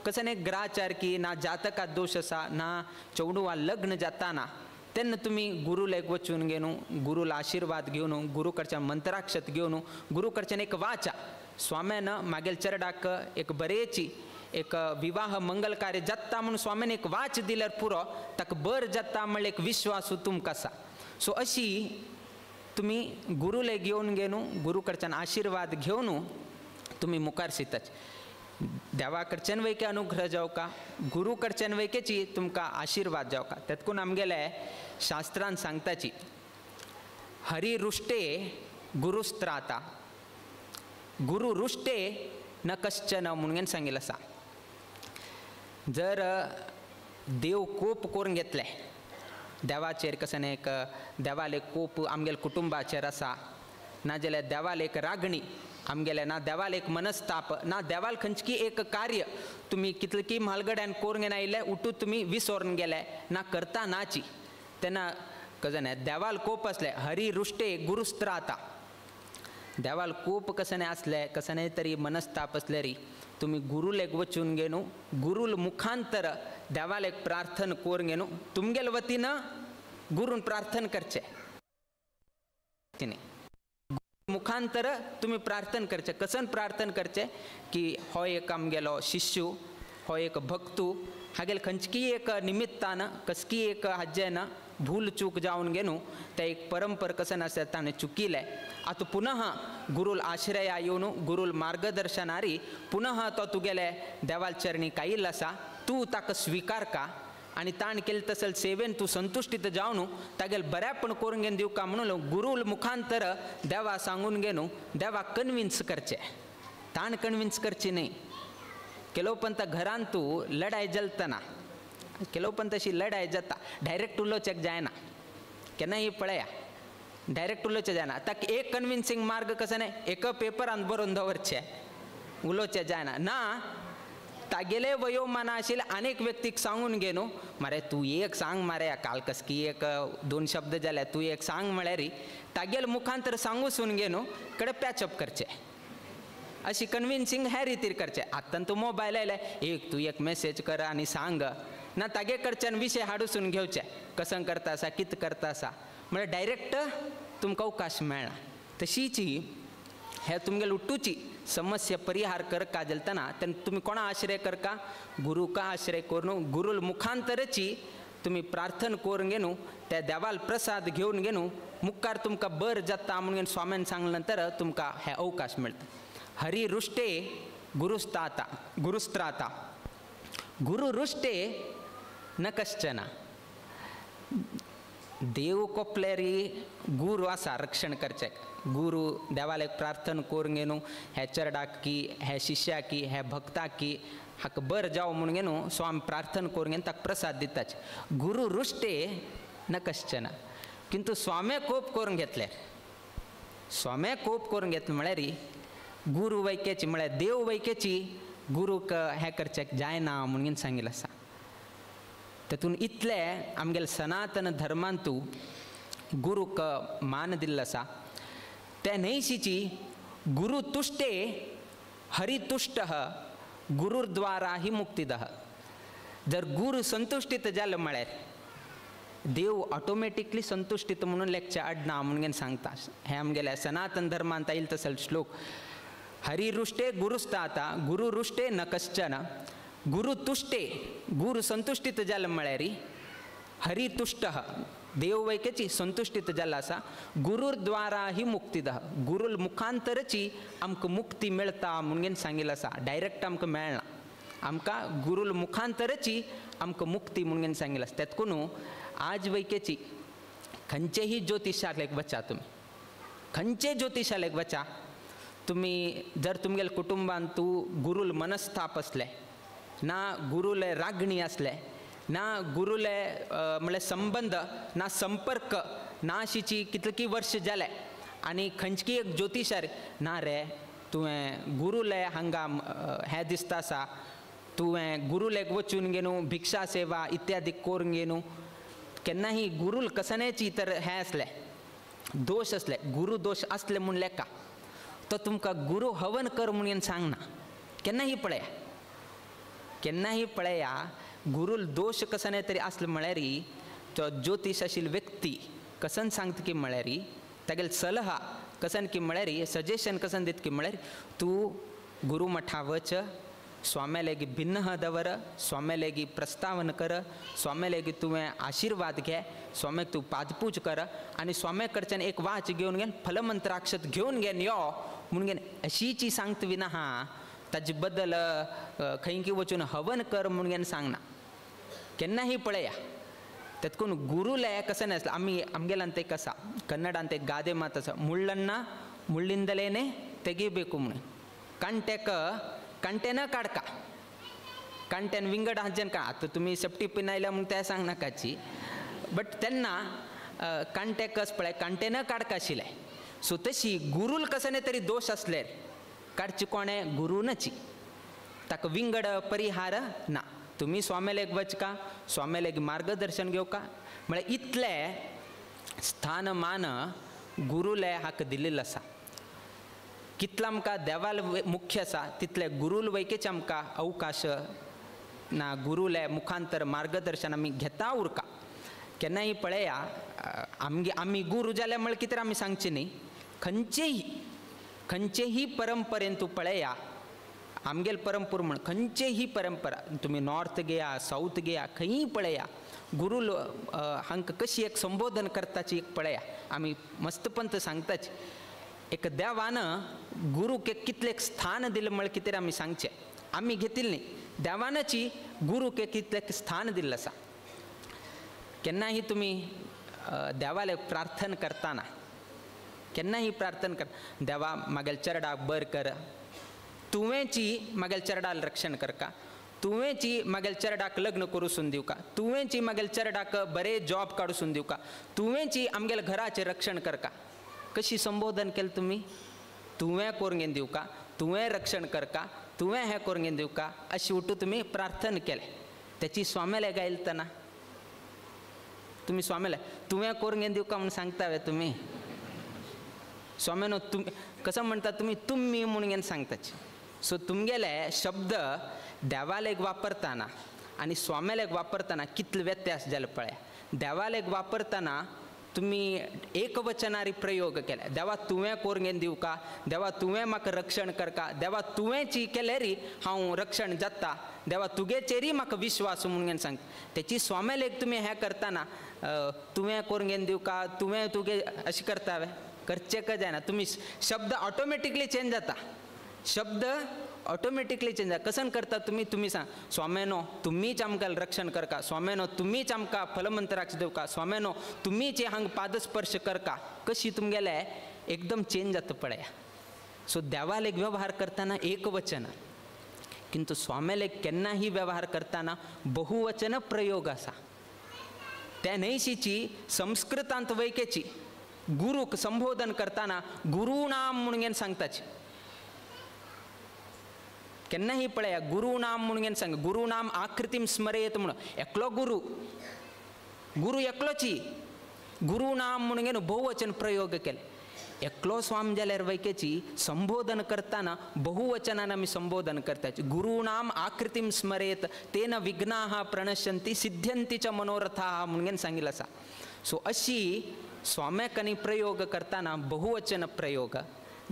कसं एक ग्रहाचार की ना जातकात दोश आसा ना, चेडवा लग्न जाताना तेन्ना तुमी गुरुलेक वचून घेवन गुरुला आशिर्वाद घेवन गुरू कडच्यान मंत्राक्षत घेवन गुरू कडच्यान एक वाचा. स्वाम्यान मागेल चरडाक एक बरेची एक विवाह मंगल कार्य जाता म्हणून स्वाम्यान एक वाच दिल्यार पुरो ताका बर जाता म्हणल्यार एक विश्वास तुमकां आसा. सो अशी तुमी गुरुले घेवन घेवन गुरू कडच्यान आशिर्वाद घेवन तुमी मुखार शिताच. देवा कडच्यान वैके अनुग्रह जावका, गुरू कडच्यान वैकेची तुमकां आशिर्वाद जावका. तेतकून आमगेले शास्त्रान सांगताची हरिरुष्टे गुरुस्त्राता गुरु रुष्टे न कश्चन म्हणून सांगिल्लें आसा. जर देव कोप करून घेतले देवाचेर कसं एक देवाले कोप आमगेले कुटुंबाचेर आसा नाजाल्यार देवाले एक रागणी आमगेले ना, देवाल एक मनस्ताप ना, देवाल खंयची एक कार्य तुमी कितले की म्हालगड्यान करून घेवन आयिल्ले उठून तुमी विसरून गेले ना करता नाची तेन्ना कजन देवाल कोप आसले हरी रुष्टे गुरुस्त्राता. देवाल कोप कसने आसले कसने तरी मनस्ताप आसले री तुमी गुरुलेक वचून घेवन गुरुल मुखांतर देवाल एक प्रार्थना करून घेवन तुमगेले वतीन गुरून प्रार्थना करचें न्ही मुखांतर तुमी प्रार्थना करचें. कसन प्रार्थना करचें की हो एक आमगेलो शिष्य, हो एक भक्तू, हागेले खंयची एक निमित्तान कसकी एक हाजेन भूल चूक जावन घेवन ते एक परंपर कसन आसा ताणें चुकिलें आतां पुनः गुरुल आश्रया येवन गुरुल मार्गदर्शनारी पुनः तो तुगेले देवाल चरणी कायिल्लो आसा तूं ताका स्विकार का आनी ताण केले तसल सेवेन तूं संतुश्टीत जावन तागेले बऱ्यापण करून घेवन दिवका म्हणून गुरुल मुखांतर देवा सांगून घेवन देवा कन्विन्स करचें. ताण कन्विन्स करची न्ही, ಕೆಲವು ಪಂತ घरांतू लढाय जलतना ಕೆಲವು पंत अशी लढाय जाता डायरेक्ट उलोवचेक जायना केन्नाय पळया डायरेक्ट उलोवचें जायना. ताका एक कन्विन्सिंग मार्ग कसो न्ही एका पेपरान बरोवन दवरचें उलोवचें जायना ना तागेले वयोमाना आशिल्ले आनेक व्यक्तीक सांगून घे न्हू मरे तूं एक सांग मरे काल कसकी एक दोन शब्द जाले तूं एक सांग म्हळ्यार तागेले मुखांतर सांगूसून घे न्हू कडे पॅचअप करचें अशी कन्विन्सिंग ह्या रितीर करचें. आतां तूं मोबायल आयले एक तूं एक मॅसेज कर आनी सांग ना तागे कडच्यान विशय हाडूसून घेवचे कसं करता आसा कितें करता आसा म्हळ्यार डायरेक्ट तुमकां अवकाश मेळना. तशीच हे तुमगेले उट्टूची समस्या परिहार करका जालतना तेन्ना तुमी कोणा आश्रय करका गुरुका आश्रय करून गुरुल मुखांतरची तुमी प्रार्थना करून घेनु त्या देवाल प्रसाद घेवन घेनु मुखार तुमकां बर जाता म्हणून स्वाम्यान सांगले नंतर तुमकां हे अवकाश मेळटा. हरी रुष्टे गुरुस्ताता गुरुस्त्राता गुरु रुष्टे न कश्चना. देव कोपल्यारी गुरू आसा रक्षण करचें गुरू देवाक प्रार्थना करून घेनु हे चरडाक की हे शिष्याक की हे भक्ताक की हाका बर जावं म्हणून घेनु स्वामी प्रार्थना करून घेवन ताका प्रसाद दिताच. गुरू रुष्टे न कश्चना किंतु स्वामे कोप करून घेतले स्वामे कोप करून घेतले म्हळ्यार गुरू वैकेची म्हळ्यार देव वैकेची गुरूक हें करचें जायना म्हणून सांगिल्लें आसा. तातूंत इतले आमगेले सनातन धर्मांतू गुरूक मान दिल्लो आसा. ते न्हयशीची गुरु तुष्टे हरितुष्ट गुरुद्वारा ही मुक्तिदह. जर गुरु संतुश्टीत जालो म्हळ्यार देव ऑटोमॅटिकली संतुश्टीत म्हणून लेखचें अडना म्हणून सांगता. हें आमगेल्या सनातन धर्मांत आयिल्लो तसो श्लोक. हरिरुष्टे गुरुस्ताता गुरुरुष्टे न कश्चन गुरु तुष्टे गुरु संतुश्टीत जालो म्हळ्यार हरितुष्ट देव वैकेची संतुश्टीत जाल्लो आसा. गुरुद्वारा ही मुक्तिदह गुरुल मुखांतरची आमकां मुक्ती मेळटा म्हणून सांगिल्लें आसा. डायरेक्ट आमकां मेळना आमकां गुरुल मुखांतरची आमकां मुक्ती म्हणून सांगिल्लें आसा. तेतकून आज वैकेची खंयचेही ज्योतिशालयक वचा तुमी खंयचे ज्योतिशालयक वचा तुमी जर तुमगेले कुटुंबांत तूं गुरुल मनस्ताप आसले ना गुरुले रागणी आसले ना गुरुले म्हळ्यार संबंद ना संपर्क ना अशीची कितलीं वर्ष जाले आनी खंयची एक ज्योतिशार ना रे तुवें गुरुले हांगा हें दिसता आसा तुवें गुरुलेक वचून घेनु भिक्षा सेवा इत्यादी करून घेनु केन्नाही गुरुल कसनेची तर हें आसलें दोश आसले गुरु दोश आसले म्हूण लेखा तो तुमकां गुरु हवन कर म्हणून सांगना. केन्नाही पळया केन्नाही पळया गुरुल दोश कसने तरी आसले म्हळ्यार तो ज्योतिश आशिल्ली व्यक्ती कसन सांगता की म्हळ्यार तागेले सलहा कसन की म्हळ्यार सजेशन कसन दिता की म्हळ्यार तूं गुरु मठा वच स्वाम्या लागीं भिन्न दवर स्वाम्या लागीं प्रस्तावन कर स्वाम्या लागीं तुवें आशिर्वाद घे स्वाम्याक तूं पादपूज कर आनी स्वाम्या कडच्यान एक वाच घेवन घेवन फलमंत्राक्षत घेवन घेवन यो म्हणून घेवन अशीची सांगता विना हा ताजे बद्दल खंयकी वचून हवन कर म्हणून घेवन सांगना. केन्नाही पळया तेतकून गुरुले कसं नासलें आमी आमगेल्यान ते कसा कन्नडांत एक गादे मात आसा मुಳ್ಳನ್ನ मुಳ್ಳಿಂದಲೇನೆ ತೆಗಿಬೇಕು म्हणून कांटेक कांटेन काडका कांट्यान विंगड हांच्यान का आतां तुमी सेफ्टी पिन आयल्या म्हूण तें सांगनाकाची बट तेन्ना कांटे कस पळय कांटेन काडका आशिल्लें. सो तशी गुरूल कसने तरी दोश आसले काडची कोणें गुरूनची ताका विंगड परिहार ना. तुमी स्वाम्यालेक वचका स्वाम्यालेक मार्गदर्शन घेवका म्हळ्यार इतलें स्थानमान गुरुले हाका दिल्लें आसा. कितलो आमकां देवाल मुख्य आसा तितले गुरूल वैकेचे आमकां अवकाश ना गुरुले मुखांतर मार्गदर्शन आमी घेता उरका. केन्नाय पळया आमगे आमी गुरू जाले म्हळ्यार कितें आमी सांगचें न्ही खंयचेही खंयचेही परंपरेन तूं पळया आमगेल परंपरा म्हण खंयचेही परंपरा तुमी नॉर्थ घेया सावथ घेया खंयी पळया गुरूल हांकां कशी एक संबोधन करताची एक पळया आमी मस्तपंत सांगताची एक देवान गुरूक एक कितलें स्थान दिलें म्हळ्यार कितें आमी सांगचें आमी घेतिल्लें न्ही देवानची गुरूक एक कितलें स्थान दिल्लें आसा. केन्नाही तुमी देवाले प्रार्थना करतना केन्नाही प्रार्थना कर देवा म्हागेल्या चेरडाक बर कर तुवेंची म्हागेल्या चेरडाल रक्षण करका, तुवेंची म्हागेल्या चेरडाक लग्न करूसून दिवका, तुवेंची म्हागेल्या चेरडाक बरें जॉब काडूसून दिवका, तुवेंची आमगेल्या घराचें रक्षण करका. कशी संबोधन केलें तुमी? तुवें करून दिवका, तुवें रक्षण करका, तुवें हें करून दिवका, अशी उठू तुमी प्रार्थना केलें. तेची स्वाम्याले गायलतना तुमी स्वाम्याले तुवें करून दिवका म्हूण सांगता वे तुमी? स्वाम्यानो तुम कसं म्हणटा तुमी? तुमी म्हणून सांगताची. सो तुमगेले शब्द देवालेक वापरतना आनी स्वाम्यालेक वापरतना कितले व्यत्यास जाले पळया. देवालेक वापरतना तुमी एकवचनारी प्रयोग केले, देवा तुवें करून दिवका, देवा तुवें म्हाका रक्षण करका, देवा तुवेंची केल्यारी हांव रक्षण जाता, देवा तुगेचेरी म्हाका विश्वास म्हणून सांग. तेची स्वाम्यालेक तुमी हें करतना तुवें करून दिवका, तुवें तुगे अशें करता वे? करचें का जायना. तुमी शब्द ऑटोमॅटिकली चेंज जाता, शब्द ऑटोमॅटिकली चेंज जाता. कसन करता तुमी? तुमी सांग स्वाम्यानो तुमीच आमकां रक्षण करका, स्वाम्यानो तुमीच आमकां फलमंत्राक्ष दिवका, स्वाम्यानो तुमीच हांगा पादस्पर्श करका. कशी तुमगेले एकदम चेंज जाता पळया. सो देवालेक व्यवहार करतना एकवचन, किंतु स्वाम्यालेक केन्नाही व्यवहार करतना बहुवचन प्रयोग आसा. त्या न्हयशीची संस्कृतांत वैकेची गुरूक संबोधन करतना गुरुनाम म्हणून सांगताची. केन्नाही पळया गुरुनाम म्हणून सांग, गुरुनाम आकृतीम स्मरेत म्हणून एकलो गुरु, गुरु एकलोची, गुरुनाम म्हणून बहुवचन प्रयोग केले. एकलो स्वाम जाल्यार वैकेची संबोधन करतना बहुवचनान आमी संबोधन करताची. गुरुनाम आकृतीम स्मरेत तेन विघ्नाः प्रणश्यन्ति सिद्ध्यन्ति च मनोरथाः म्हणून सांगिल्लें आसा. सो अशी स्वाम्याकनी प्रयोग करतना बहुवचन प्रयोग,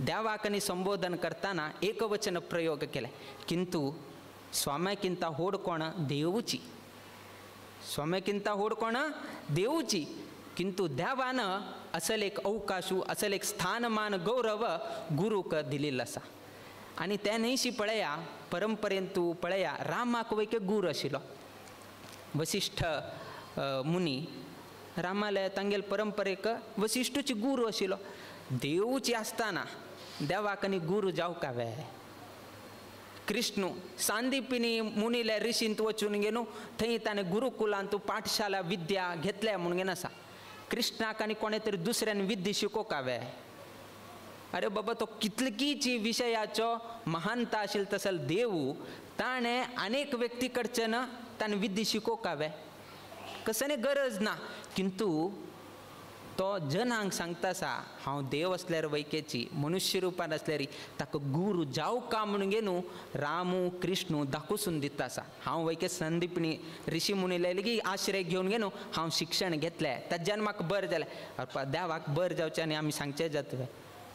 देवाकनी संबोधन करतना एकवचन प्रयोग केले. किंतु स्वाम्याकिंत होड कोण? देवूची. स्वाम्याकिंत होड कोण? देवूची. किंतु देवान असल एक अवकाशू, असल एक स्थानमान गौरव गुरूक दिलेलो आसा. आनी ते न्हयशी पळया परंपरेन तूं पळया रामाक वैके गुरू आशिल्लो वसिष्ठ मुनी. रामाले तांगेले परंपरेक वसिष्ठूची गुरू आशिल्लो. देवूची आसतना देवाक आनी गुरू जावका वे? कृष्णू सांदीपिनी मुनीले ऋषींत वचून घेवन थंय ताणें गुरुकुलांत पाठशाला विद्या घेतल्या म्हणून आसा. कृष्णाक आनी कोणें तरी दुसऱ्यान विद्या शिकोवका वे? अरे बाबा, तो कितलीची विशयाचो महानता आशिल्लो तसल देवू, ताणें अनेक व्यक्ती कडच्यान ताणें विद्या शिकोवका वे? कसने गरज ना. किंतु तो जनांक सांगता आसा हांव देव आसल्यार वैकेची, मनुष्य रुपान आसल्यार ताका गुरू जावका म्हणून घेवन रामू कृष्णू दाखोसून दिता आसा. हांव वैके संदीपणी ऋषी मुनीले लेगीत आश्रय घेवन घेवन हांव शिक्षण घेतलें, ताज्यान म्हाका बरें जालें. देवाक बरें जावचें आनी आमी सांगचें जातलें.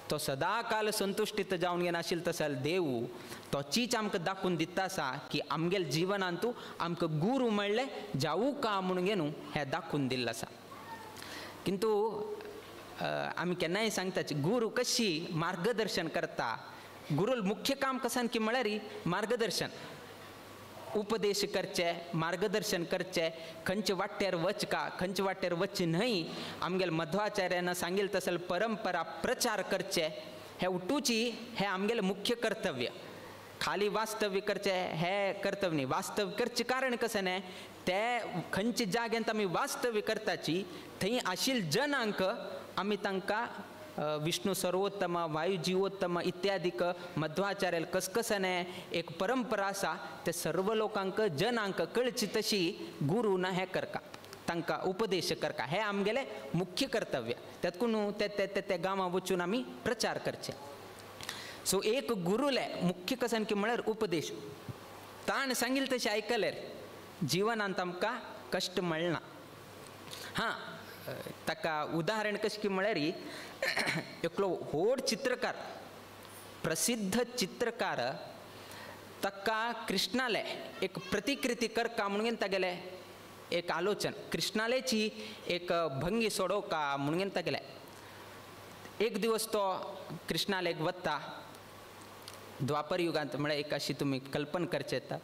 तो सदाकाल संतुश्टीत जावन घेवन आशिल्लो तसल देवू तो चीच आमकां दाखोवन दिता आसा की आमगेले जिवनांतू आमकां गुरू म्हणलें जावू का म्हणून घेवन हें दाखोवन दिल्लें आसा. किंतु आमी केन्नाय सांगताची गुरू कशी मार्गदर्शन करता. गुरूल मुख्य काम कसान की म्हळ्यार मार्गदर्शन, उपदेश करचे, मार्गदर्शन करचे, खंयचे वाटेर वचका, खंयचे वाटेर वच न्हय. आमगेले मध्वाचार्यान सांगिल्लें तसल परंपरा प्रचार करचे, हे उठूची हे आमगेले मुख्य कर्तव्य. खाली वास्तव्य करचे हे कर्तव्य न्ही. वास्तव्य करचें कारण कशें न्हय, ते खंयच्या जाग्यांत आमी वास्तव्य करताची थंय आशिल्ले जनांक आमी तांकां विष्णु सर्वोत्तम, वायु जीवोत्तम इत्यादीक मध्वाचार्य कसकसने एक परंपरा आसा ते सर्व लोकांक जनांक कळची तशी गुरू ना हें करका, तांकां उपदेश करका, हें आमगेलें मुख्य कर्तव्य. तेतकून ते ते ते गांवां वचून आमी प्रचार करचे. सो एक गुरूले मुख्य कसन की म्हळ्यार उपदेश. ताणें सांगिल्लें तशें आयकल्यार जिवनांत आमकां कश्ट मेळना. हां, ताका उदाहरण कशें की म्हळ्यार एकलो व्हड चित्रकार, प्रसिद्ध चित्रकार, ताका कृष्णाले एक प्रतिकृती करका म्हणून तागेले एक आलोचन, कृष्णालेची एक भंगी सोडोवका म्हणून तागेले. एक दिवस तो कृष्णालेक वता द्वापर युगांत, म्हळ्यार एक अशी तुमी कल्पना करचें येता.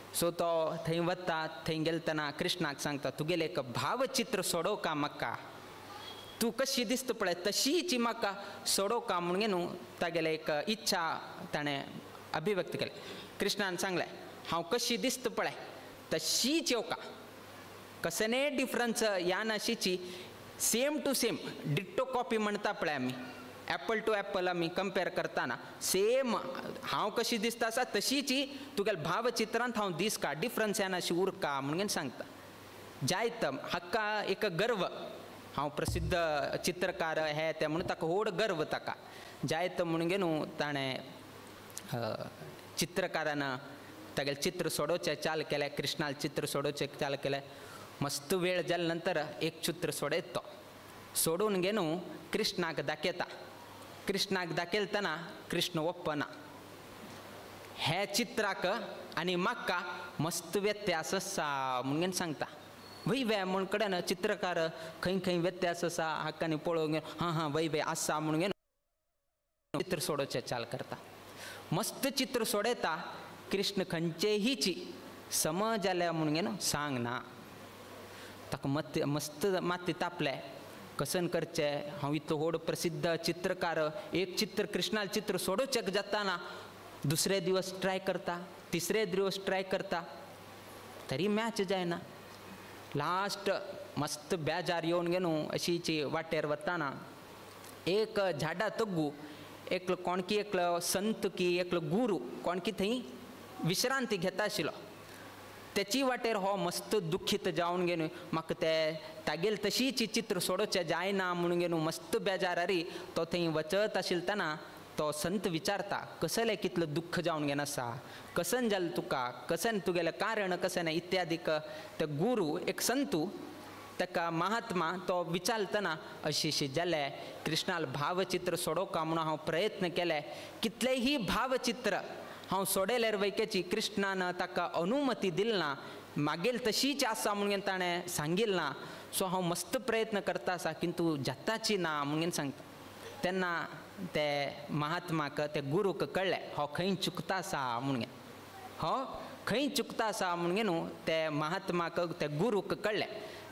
सो तो थंय वता, थंय गेलतना कृष्णाक सांगता तुगेलें एक भावचित्र सोडोवका म्हाका, तूं कशी दिसता पळय तशीच म्हाका सोडोवका म्हणून न्हू तागेले एक इच्छा ताणें अभिव्यक्त केलें. कृष्णान सांगलें हांव कशी दिसता पळय तशीच येवका, कसने डिफरन्स ह्या नाशीची, same to same ditto copy म्हणटा पळय आमी, एप्पल टू एप्पल आमी कंपेर करतना सेम हांव कशी दिसता आसा तशीच तुगेल्या भावचित्रांत हांव दिसका, डिफरन्स ह्या नाशी उरका म्हणून सांगता. जायत हाका एक गर्व, हांव प्रसिद्ध चित्रकार हे ते म्हणून ताका व्हड गर्व ताका जायत म्हणून न्हू ताणें चित्रकारान तागेलें चित्र सोडोवचें चाल केलें, कृष्णाल चित्र सोडोवचें चाल केलें. मस्त वेळ जाले नंतर एक चित्र सोडयत तो सोडून घे न्हू कृष्णाक दाखयता. कृष्णाक दाखयतना कृष्ण ओप्पना हे चित्राक आनी म्हाका मस्त व्यत्यास आसा म्हणून सांगता. वय वे म्हण कडेन चित्रकार खंय खंय व्यत्यास आसा हाका आनी पळोवंक हां हां वय वे आसा म्हणून चित्र सोडोवचें चाल करता. मस्त चित्र सोडयता, कृष्ण खंयचेहीची सम जाल्या म्हणून सांग ना. ताका मत मस्त माती तापलें, कसन करचें, हांव इतलो व्हड प्रसिद्ध चित्रकार, एक चित्र कृष्णाल चित्र सोडोवचें जाताना दुसरे दिवस ट्राय करता, तिसरे दिवस ट्राय करता तरी मॅच जायना. लास्ट मस्त बेजार येवन गे न्हू अशीची वाटेर वताना एक झाडा तग्गू एकलो कोणकी एकलो संत की एकलो गुरू कोणकी थंय विश्रांती घेता आशिल्लो. तेची वाटेर हो मस्त दुखीत जावन गे न्हू म्हाका ते तागेल तशीच चित्र सोडोवचें जायना म्हणून गे न्हू मस्त बेजारारी तो थंय वचत आशिल्लो. तो संत विचारता कसलें कितलें दुख्ख जावन घेन आसा, कसन जालें तुका, कसन तुगेलें कारण कसन इत्यादीक. ते गुरू एक संतू ताका महात्मा तो विचारतना अशी अशी जालें कृष्णाल भावचित्र सोडोवका म्हणून हांव प्रयत्न केले, कितलेही भावचित्र हांव सोडयल्यार वैकेची कृष्णान ताका अनुमती दिली ना, मागेल तशीच आसा म्हणून ताणें सांगिल्लें ना, सो हांव मस्त प्रयत्न करता आसा किंतु जाताची ना म्हणून सांगता. तेन्ना ते महात्माक ते गुरूक कळ्ळें हो खंय चुकता आसा म्हणून, हो खंय चुकता आसा म्हणून न्हू ते महात्माक ते गुरूक कळ्ळें.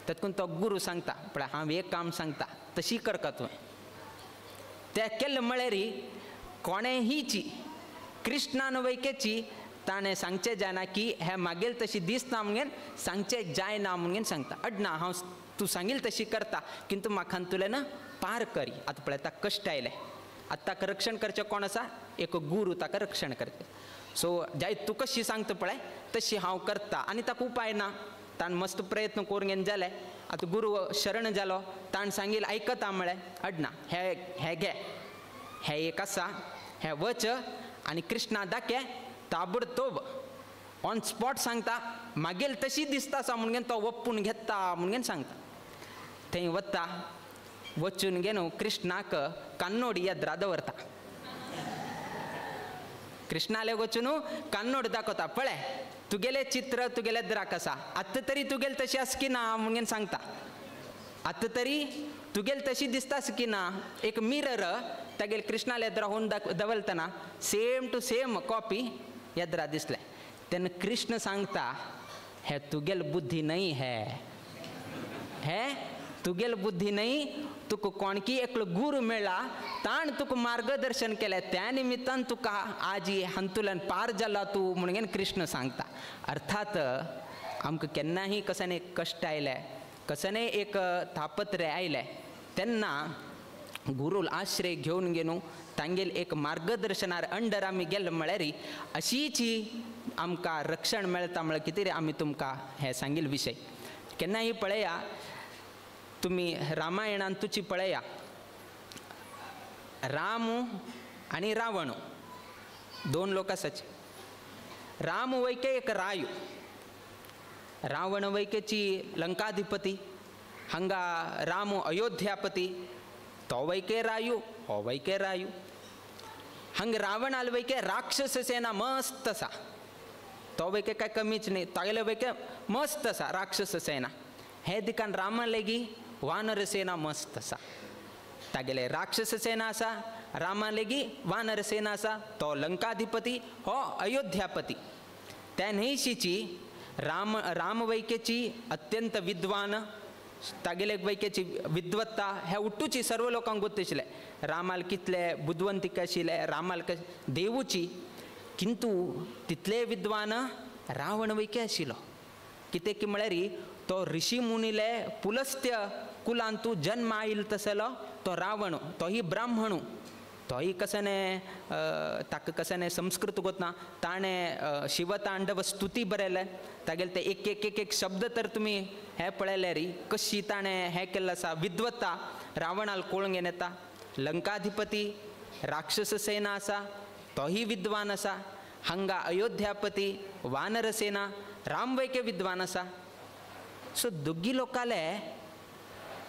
तातूंत तो गुरू सांगता पळय हांव एक काम सांगता तशी करका तुवें, तें केलें म्हळ्यार कोणेंहीची कृष्णान वैकेची ताणें सांगचें जायना की हें मागेल तशी दिसना म्हणून सांगचें जायना म्हणून सांगता. अडना हांव तूं सांगील तशी करता किंतु म्हाका तुलें ना पार करी. आतां पळय ताका कश्ट आयले, आतां ताका रक्षण करचें कोण आसा, एक गुरू ताका रक्षण करचें. सो जाय तूं कशी सांगता पळय तशी हांव करता आनी ताका उपाय ना. ताणें मस्त प्रयत्न करून घेवन जालें, आतां गुरू शरण जालो, ताणें सांगील आयकता म्हळें अडना हे हे घे हे एक आसा हे वच आनी कृष्णा दाखे ताबडतोब ऑन स्पॉट सांगता मागेल तशी दिसता आसा म्हणून तो वप्पून घेता म्हणून सांगता. थंय वता वचून गे न्हू कृष्णाक कान्नोड येद्रा दवरता, कृष्णाले वचून कान्नोड दाखयता पळय तुगेलें चित्र तुगेले द्राक आसा आतां तरी तुगेल तशी आसा की ना म्हणून सांगता, आतां तरी तुगेल तशी दिसता आसा की ना. एक मिरर तागेल कृष्णाले येद्रा होवन दवरतना सेम टू सेम कॉपी येद्रा दिसलें. तेन्ना कृष्ण सांगता हे तुगेल बुद्धी न्हय, हे हे तुगेल बुद्धी न्हय, तुका कोणकी एकलो गुरू मेळ्ळा ताण तुका मार्गदर्शन केलें त्या निमित्तान तुका आजी हातूंतल्यान पार जाला तूं म्हणून कृष्ण सांगता. अर्थात आमकां केन्नाही कसने कश्ट आयले कसने एक तापत्रे आयले तेन्ना गुरूल आश्रय घेवन घेवन तांगेल एक मार्गदर्शनार अंडर आमी गेले म्हळ्यार अशीच ही आमकां रक्षण मेळटा म्हळ्यार कितें आमी तुमकां हें सांगील विशय. केन्नाही पळया तुमी रामायणान तुची पळया राम आनी रावण दोन लोक आसाचे. राम वैके एक रायू, रावण वैकेची लंकाधिपती, हांगा राम अयोध्यापती, तो वैके रायू हो वैके रायू. हांगा रावणाल वैके राक्षस सेना मस्त आसा, तो वैके काय कमीच न्ही, तागेले वैके मस्त आसा राक्षस सेना. हे दिकान रामा लेगी वानर सेना मस्त आसा, तागेले राक्षस सेना आसा, रामा लेगी वानर सेना आसा, तो लंकाधिपती हो अयोध्यापती. त्या न्हयशीची राम रामवैकेची अत्यंत विद्वान तागेले वैकेची विद्वत्ता ह्या उट्टूची सर्व लोकांक गोत आशिल्लें. रामाल कितले बुदवंतीक आशिल्ले, रामाल देवूची किंतु तितले विद्वान रावण वैके आशिल्लो. कितें की म्हळ्यार तो ऋषी मुनीले पुलस्त्य कुलांतू जन्म आयल तसलो तो रावण, तोही ब्राह्मणू, तोही कसने ताका कसने संस्कृत गोतना, ताणें शिवतांडव स्तुती बरयलें. तागेले ते एक एक एक एक शब्द तर तुमी हें पळयले री कशी ताणें हें केल्लें आसा. विद्वत्ता रावणाल कोळंग येता. लंकाधिपती राक्षस सेना आसा, तोही विद्वान आसा. हांगा अयोध्यापती वानरसेना रामवैके विद्वान आसा. सो दोगी लोकाले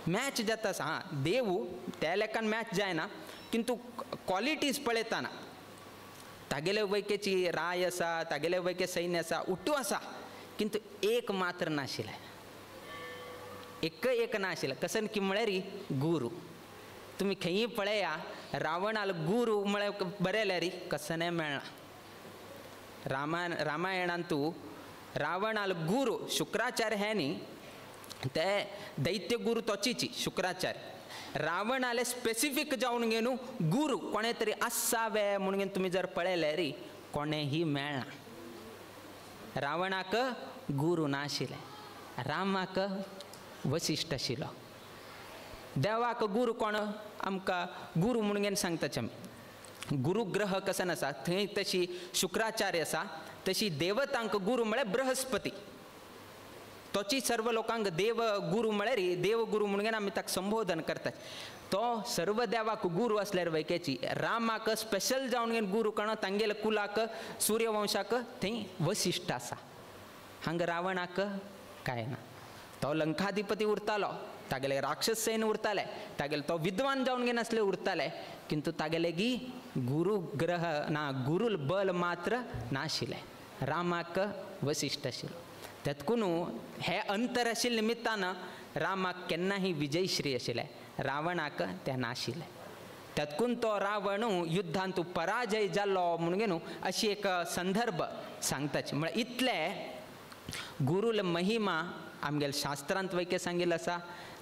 मॅच जाता आसा. हां, देवू त्या लेखान मॅच जायना, किंतु क्वॉलिटीज पळयतना तागेले वैकेची राय आसा, तागेले वैके सैन्य आसा, उट्टू आसा, किंतु एक मात्र नाशिल्लें, एक एक नाशिल्लें. कसन की म्हळ्यार गुरू. तुमी खंयी पळया रावणाल गुरू म्हळ्यार बरयल्यार कसने मेळना. रामायणांतू रावणाल गुरू शुक्राचार्य हे न्ही, ते दैत्य गुरू तोचीची शुक्राचार्य. रावणाले स्पेसिफीक जावन घेवन गुरू कोणे तरी आसावे म्हणून तुमी जर पळयले री कोणेंही मेळना. रावणाक गुरू नाशिल्ले, रामाक वशिश्ठ आशिल्लो. देवाक गुरू कोण आमकां गुरू म्हणून सांगताचे आमी. गुरुग्रह कसन आसा थंय तशी शुक्राचार्य आसा, तशी देवतांक गुरू म्हळ्यार बृहस्पती. तोची सर्व लोकांक देव गुरू म्हळ्यार देव गुरू म्हणून आमी ताका संबोधन करतात. तो सर्व देवाक गुरू आसल्यार वैकेची रामाक स्पेशल जावन गुरू कोण तांगेले कुलाक सूर्यवंशाक थंय वशिश्ठ आसा. हांगा रावणाक काय ना, तो लंकाधिपती उरतालो, तागेले राक्षस सैन्य उरताले, तागेले तो विद्वान जावन घेनासले उरताले, किंतु तागेले गी गुरु ग्रह ना, गुरुल बल मात्र नाशिल्लें. रामाक वशिश्ठ आशिल्लो. तेतकून हे अंतर आशिल्ले निमित्तान रामाक केन्नाही विजयश्री आशिल्लें, रावणाक तें नाशिल्लें. तेतकून तो रावण युद्धांत पराजय जालो म्हणून न्हू अशी एक संदर्भ सांगताची. म्हळ्यार इतले गुरुल महिमा आमगेले शास्त्रांत वैके सांगिल्लें आसा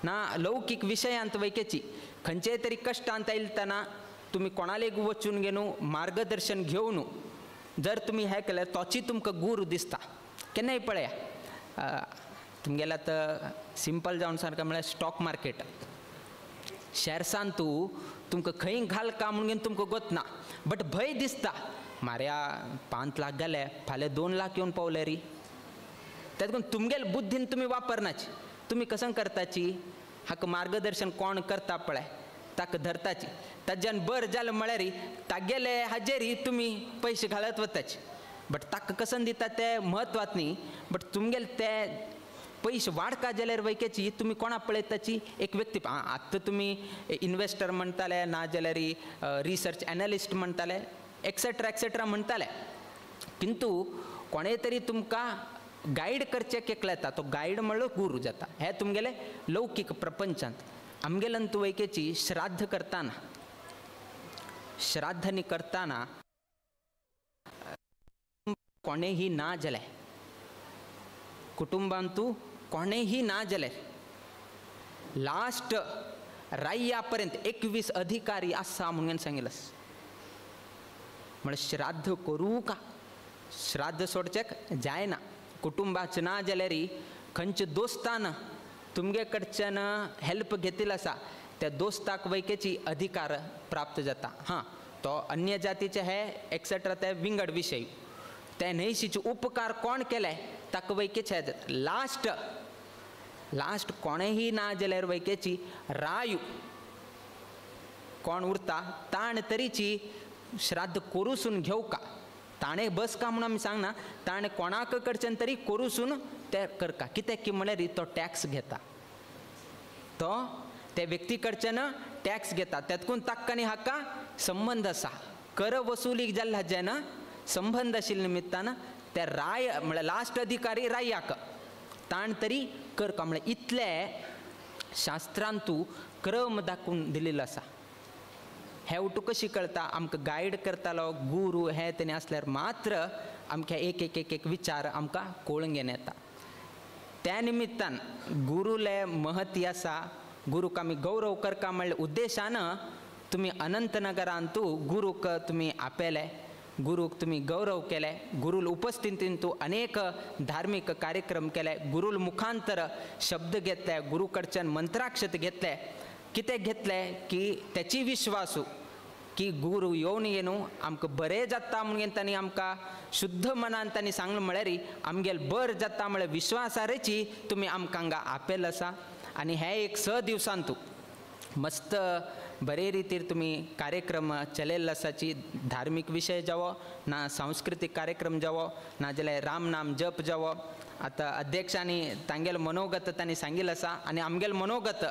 ना लौकीक विशयांत वैकेची. खंयचेय तरी कश्टांत आयलतना तुमी कोणालेक वचून घेवन मार्गदर्शन घेवन जर तुमी हें केलें तोची तुमकां गुरू दिसता. केन्नाय पळया तुमगेलें आतां सिंपल जावन सारकें म्हळ्यार स्टॉक मार्केट शेर्सान तूं तुमकां खंय घाल का म्हणून तुमकां गोतना, बट भंय दिसता मार्या 5 लाख घाले फाल्यां 2 लाख येवन पावले री. तेतून तुमगेले बुद्धीन तुमी वापरनाची, तुमी कसं करताची हाका मार्गदर्शन कोण करता पळय ताका धरताची, ताज्यान बरें जालें म्हळ्यार तागेले हाजेर तुमी पयशे घालत वताची. बट ताका कसन दिता ते म्हत्वात न्ही, बट तुमगेले ते पयशे वाडका जाल्यार वैकेची तुमी कोणा पळयताची एक व्यक्ती. आं, आतां तुमी इन्वेस्टर म्हणटाले ना जाल्यार रिसर्च एनालिस्ट म्हणटाले एक्सेट्रा एक्सेट्रा म्हणटाले, किंतु कोणें तरी तुमकां गायड करचें केकलें येता, तो गायड म्हणलो गुरू जाता. हें तुमगेले लौकीक प्रपंचांत. आमगेल्यान तूं वैकेची श्राद्ध करतना, श्राद्धांनी करतना कोणेंही ना जालें, कुटुंबांत तूं कोणेंही ना जालें, लास्ट राय्या पर्यंत 21 अधिकारी आसा म्हणून सांगिल्लें. म्हळ्यार श्राद्ध करूं का श्राद्ध सोडचें जायना. कुटुंबाचें ना जाल्यार खंयचे दोस्तान तुमगे कडच्यान हेल्प घेतिल्लो आसा त्या दोस्ताक वैकेची अधिकार प्राप्त जाता. हां, तो अन्य जातीचे हे एक्सेट्रा ते विंगड विशय, ते न्हयशीचे उपकार कोण केले ताका वैकेचे जाता. लास्ट लास्ट कोणेंही ना जाल्यार वैकेची रायू कोण उरता ताण तरीची श्राद्ध कोरूसून घेवका. ताणें बस का म्हणून आमी सांगना, ताणें कोणाक कडच्यान तरी कोरूसून ते करका. कित्याक की म्हळ्यार तो टॅक्स घेता, तो त्या व्यक्ती कडच्यान टॅक्स घेता. तेतकून ताका आनी हाका संबंद आसा. कर वसुलीक जाल्ल्या हाजेन संबंद आशिल्ल्या निमित्तान त्या राय म्हळ्यार लास्ट अधिकारी रायाक ताण तरी करका. म्हळ्यार इतले शास्त्रांतू क्रम दाखोवन दिलेलो आसा. हे उठू कशी कळटा आमकां गायड करतालो गुरू हे तेणी आसल्यार मात्र आमकां एक एक एक एक विचार आमकां कळूंक येता. त्या निमित्तान गुरूले महती आसा, गुरूक आमी गौरव करका म्हणल्या उद्देशान तुमी अनंतनगरांतू गुरूक तुमी आपयले. गुरूक तुमी गौरव केले, गुरूल उपस्थितीन तूं अनेक धार्मीक कार्यक्रम केले, गुरूल मुखांतर शब्द घेतले, गुरू कडच्यान मंत्राक्षत घेतले. कितें घेतले की तेची विश्वासू की गुरू येवन येनू आमकां बरें जाता म्हणून तांणी आमकां शुद्ध मनान तांणी सांगलें म्हळ्यार आमगेल बर जाता म्हळ्यार विश्वासारेची तुमी आमकां हांगा आपेल आसा. आनी हे एक 6 दिवसांतू मस्त बरे रितीर तुमी कार्यक्रम चलयल्लो आसाची, धार्मीक विशय जावो ना सांस्कृतीक कार्यक्रम जावो ना जाल्यार राम नाम जप जावो. आतां अध्यक्षांनी तांगेलो मनोगत तांणी सांगिल्लें आसा आनी आमगेलो मनोगत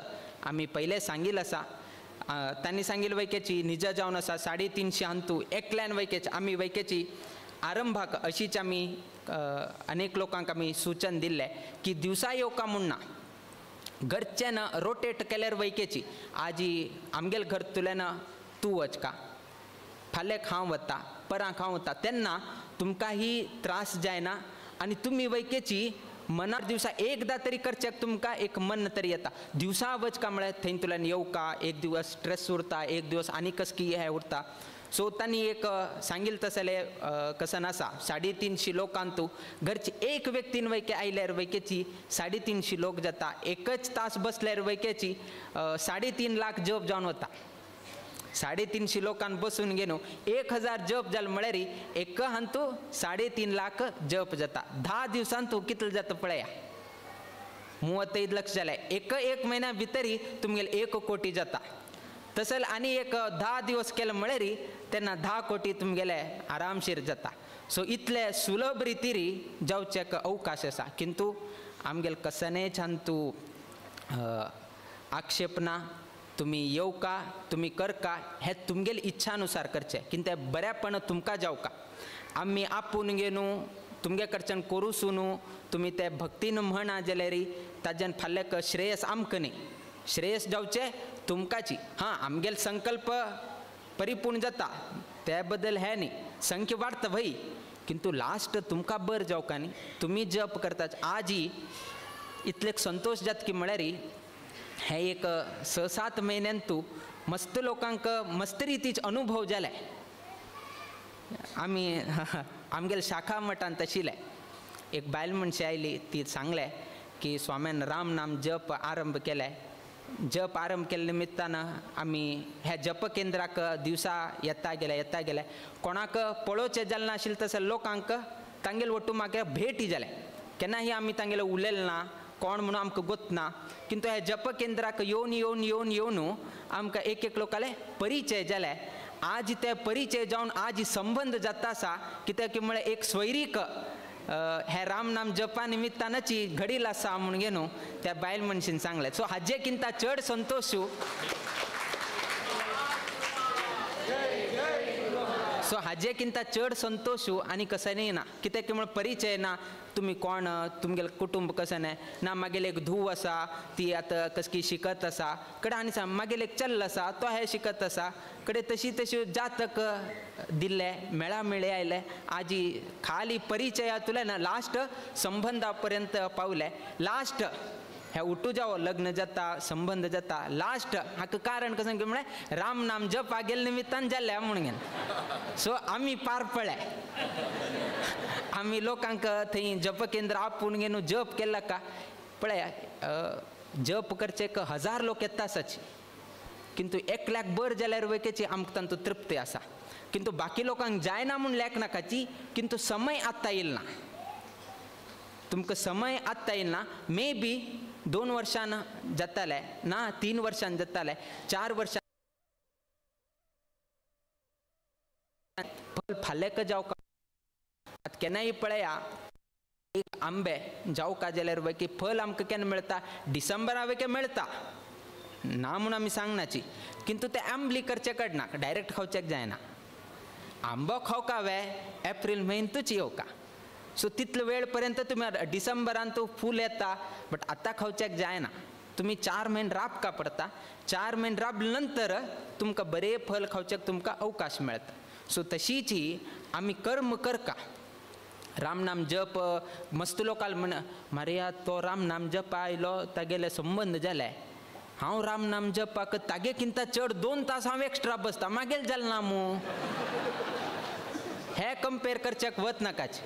आमी पयलें सांगिल्लें आसा. तांणी सांगिल्लें वैकेची निजा जावन आसा 350 हांतू एकल्यान वैकेची आमी वैकेची आरंभाक अशीच आमी अनेक लोकांक आमी सूचन दिल्लें की दिवसा येवका म्हूण ना, घरच्यान रोटेट केल्यार वैकेची आजी आमगेल घर तुल्यान तूं वचका, फाल्यां हांव वता, परां हांव वता, तेन्ना तुमकां ही त्रास जायना आनी तुमी वैकेची मनार दिवसा एकदां तरी करच्याक तुमकां एक मन तरी येता. दिवसा वचका म्हळ्यार थंय तुल्यान येवका एक दिवस स्ट्रेस उरता, एक दिवस आनी कसकी हें उरता. सो तांणी एक सांगिल्लें तसलें कसन आसा 350 लोकांतू घरची एक व्यक्तीन वैके आयल्यार वैकेची 350 लोक जाता, एकच तास बसल्यार वैकेची 3.5 लाख जप जावन वता. 350 लोकांक बसून घेवन 1000 जप जाल म्हळ्यार एक हांतू 3.5 लाख जप जाता. 10 दिवसांतू कितले जाता पळया, 30 लक्ष जालें, एक एक म्हयन्या भितरी तुमगेले 1 कोटी जाता. तसें आनी एक 10 दिवस केले म्हळ्यार तेन्ना 10 कोटी तुमगेले आरामशीर जाता. सो इतले सुलभ रितीरी जावचेक अवकाश आसा, किंतु आमगेले कसनेच हांतू आक्षेप ना. तुमी येवका तुमी करका हें तुमगेले इच्छानुसार करचें, कित्याक बऱ्यापण तुमकां जावका. आमी आपूण घेवन तुमगे कडच्यान करूसू न्हू, तुमी ते भक्तीन म्हणा जाल्यार ताज्यान फाल्यां श्रेयस आमकां न्ही, श्रेयस जावचें तुमकांची. हां, आमगेले संकल्प परिपूर्ण जाता त्या बद्दल हें न्ही, संख्या वाडटा भई, किंतु लास्ट तुमकां बर जावका न्ही, तुमी जप करतात. आजी इतले संतोश जाता की म्हळ्यार हे एक 6-7 म्हयन्यान तूं मस्त लोकांक मस्त रितीच अनुभव जाले. आमी आमगेले शाखा मठांत आशिल्ले एक बायल मनशी आयली, ती सांगलें की स्वाम्यान राम नाम जप आरंभ केले. जप आरंभ केल्ले निमित्तान आमी ह्या जप केंद्राक दिवसा येता गेले येता गेले, कोणाक पळोवचें जालें नाशिल्लें तशें लोकांक तांगेले वट्टू मागीर भेटी जाले. केन्नाही आमी तांगेले उलयलें ना, कोण म्हणून आमकां गोत ना, किंतु ह्या जप केंद्राक येवन येवन येवन येवन आमकां एक एक लोकाले परिचय जाले. आज ते परिचय जावन आज संबंद जाता आसा, कित्याक की म्हळ्यार एक स्वैरीक हे राम नाम जपा निमित्तानची घडील आसा म्हणून घेवन त्या बायल मनशीन सांगलें. सो हाजे किंता चड संतोशू, सो हाजे किंता चड संतोशू आनी कसं ना, कित्याक की म्हळ्यार परिचय ना, तुमी कोण, तुमगेलें कुटुंब कशें ना, मागेले एक धूव आसा ती आतां कसकी शिकत आसा कडे, आनी सांग मागेले एक चल्ल आसा तो हे शिकत आसा कडे, तशी तशी जातक दिल्ले मेळा मेळे आयले. आजी खाली परिचयातुले ना लास्ट संबंधा पर्यंत पावले. लास्ट हे उठू जावो लग्न जाता संबंध जाता लास्ट हाका कारण कशें की म्हळ्यार राम नाम जप गेल्ले निमित्तान जाल्लें म्हणून घेवन. सो आमी पार पळ्ळे, आमी लोकांक थंय जप केंद्र आपूण घेवन जप केला का पळय, जप करचे 1000 लोक येता आसाची, किंतु एकल्याक बर जाल्यार वैकेची आमकां तांतू तृप्ती आसा, किंतु बाकी लोकांक जायना म्हूण लेख नाकाची, किंतु समय आत्तां येयल ना, तुमकां समय आत्तां येयल ना. मे बी 2 वर्षां जाताले ना, 3 वर्षां जाताले, 4 वर्षां फल फाल्याक जावका. आतां केन्नाय पळया एक आंबे जावका जाल्यार वैकी फल आमकां केन्ना मेळटा, डिसेंबरा वैके मेळटा ना म्हूण आमी सांगनाची, किंतु ते आंबली करचे कडना डायरेक्ट खावच्याक जायना. आंबो खावका वे एप्रील म्हयन्यातूच येवका, सो तितलो वेळ पर्यंत तुमी डिसेंबरान तो फूल येता, बट आतां खावच्याक जायना. तुमी 4 म्हयने राबका पडटा, 4 म्हयने राबले नंतर तुमकां बरें फल खावच्याक तुमकां अवकाश मेळटा. सो तशीच आमी कर्म करका, राम नाम जप मस्त लोकाल म्हण मारया तो राम नाम जप आयलो तागेले संबंद जाले, हांव राम नाम जपाक तागे किंता चड 2 तास हांव एक्स्ट्रा बसता, मागेल जालें ना मू. हे कंपेर करच्याक वत नाकाच.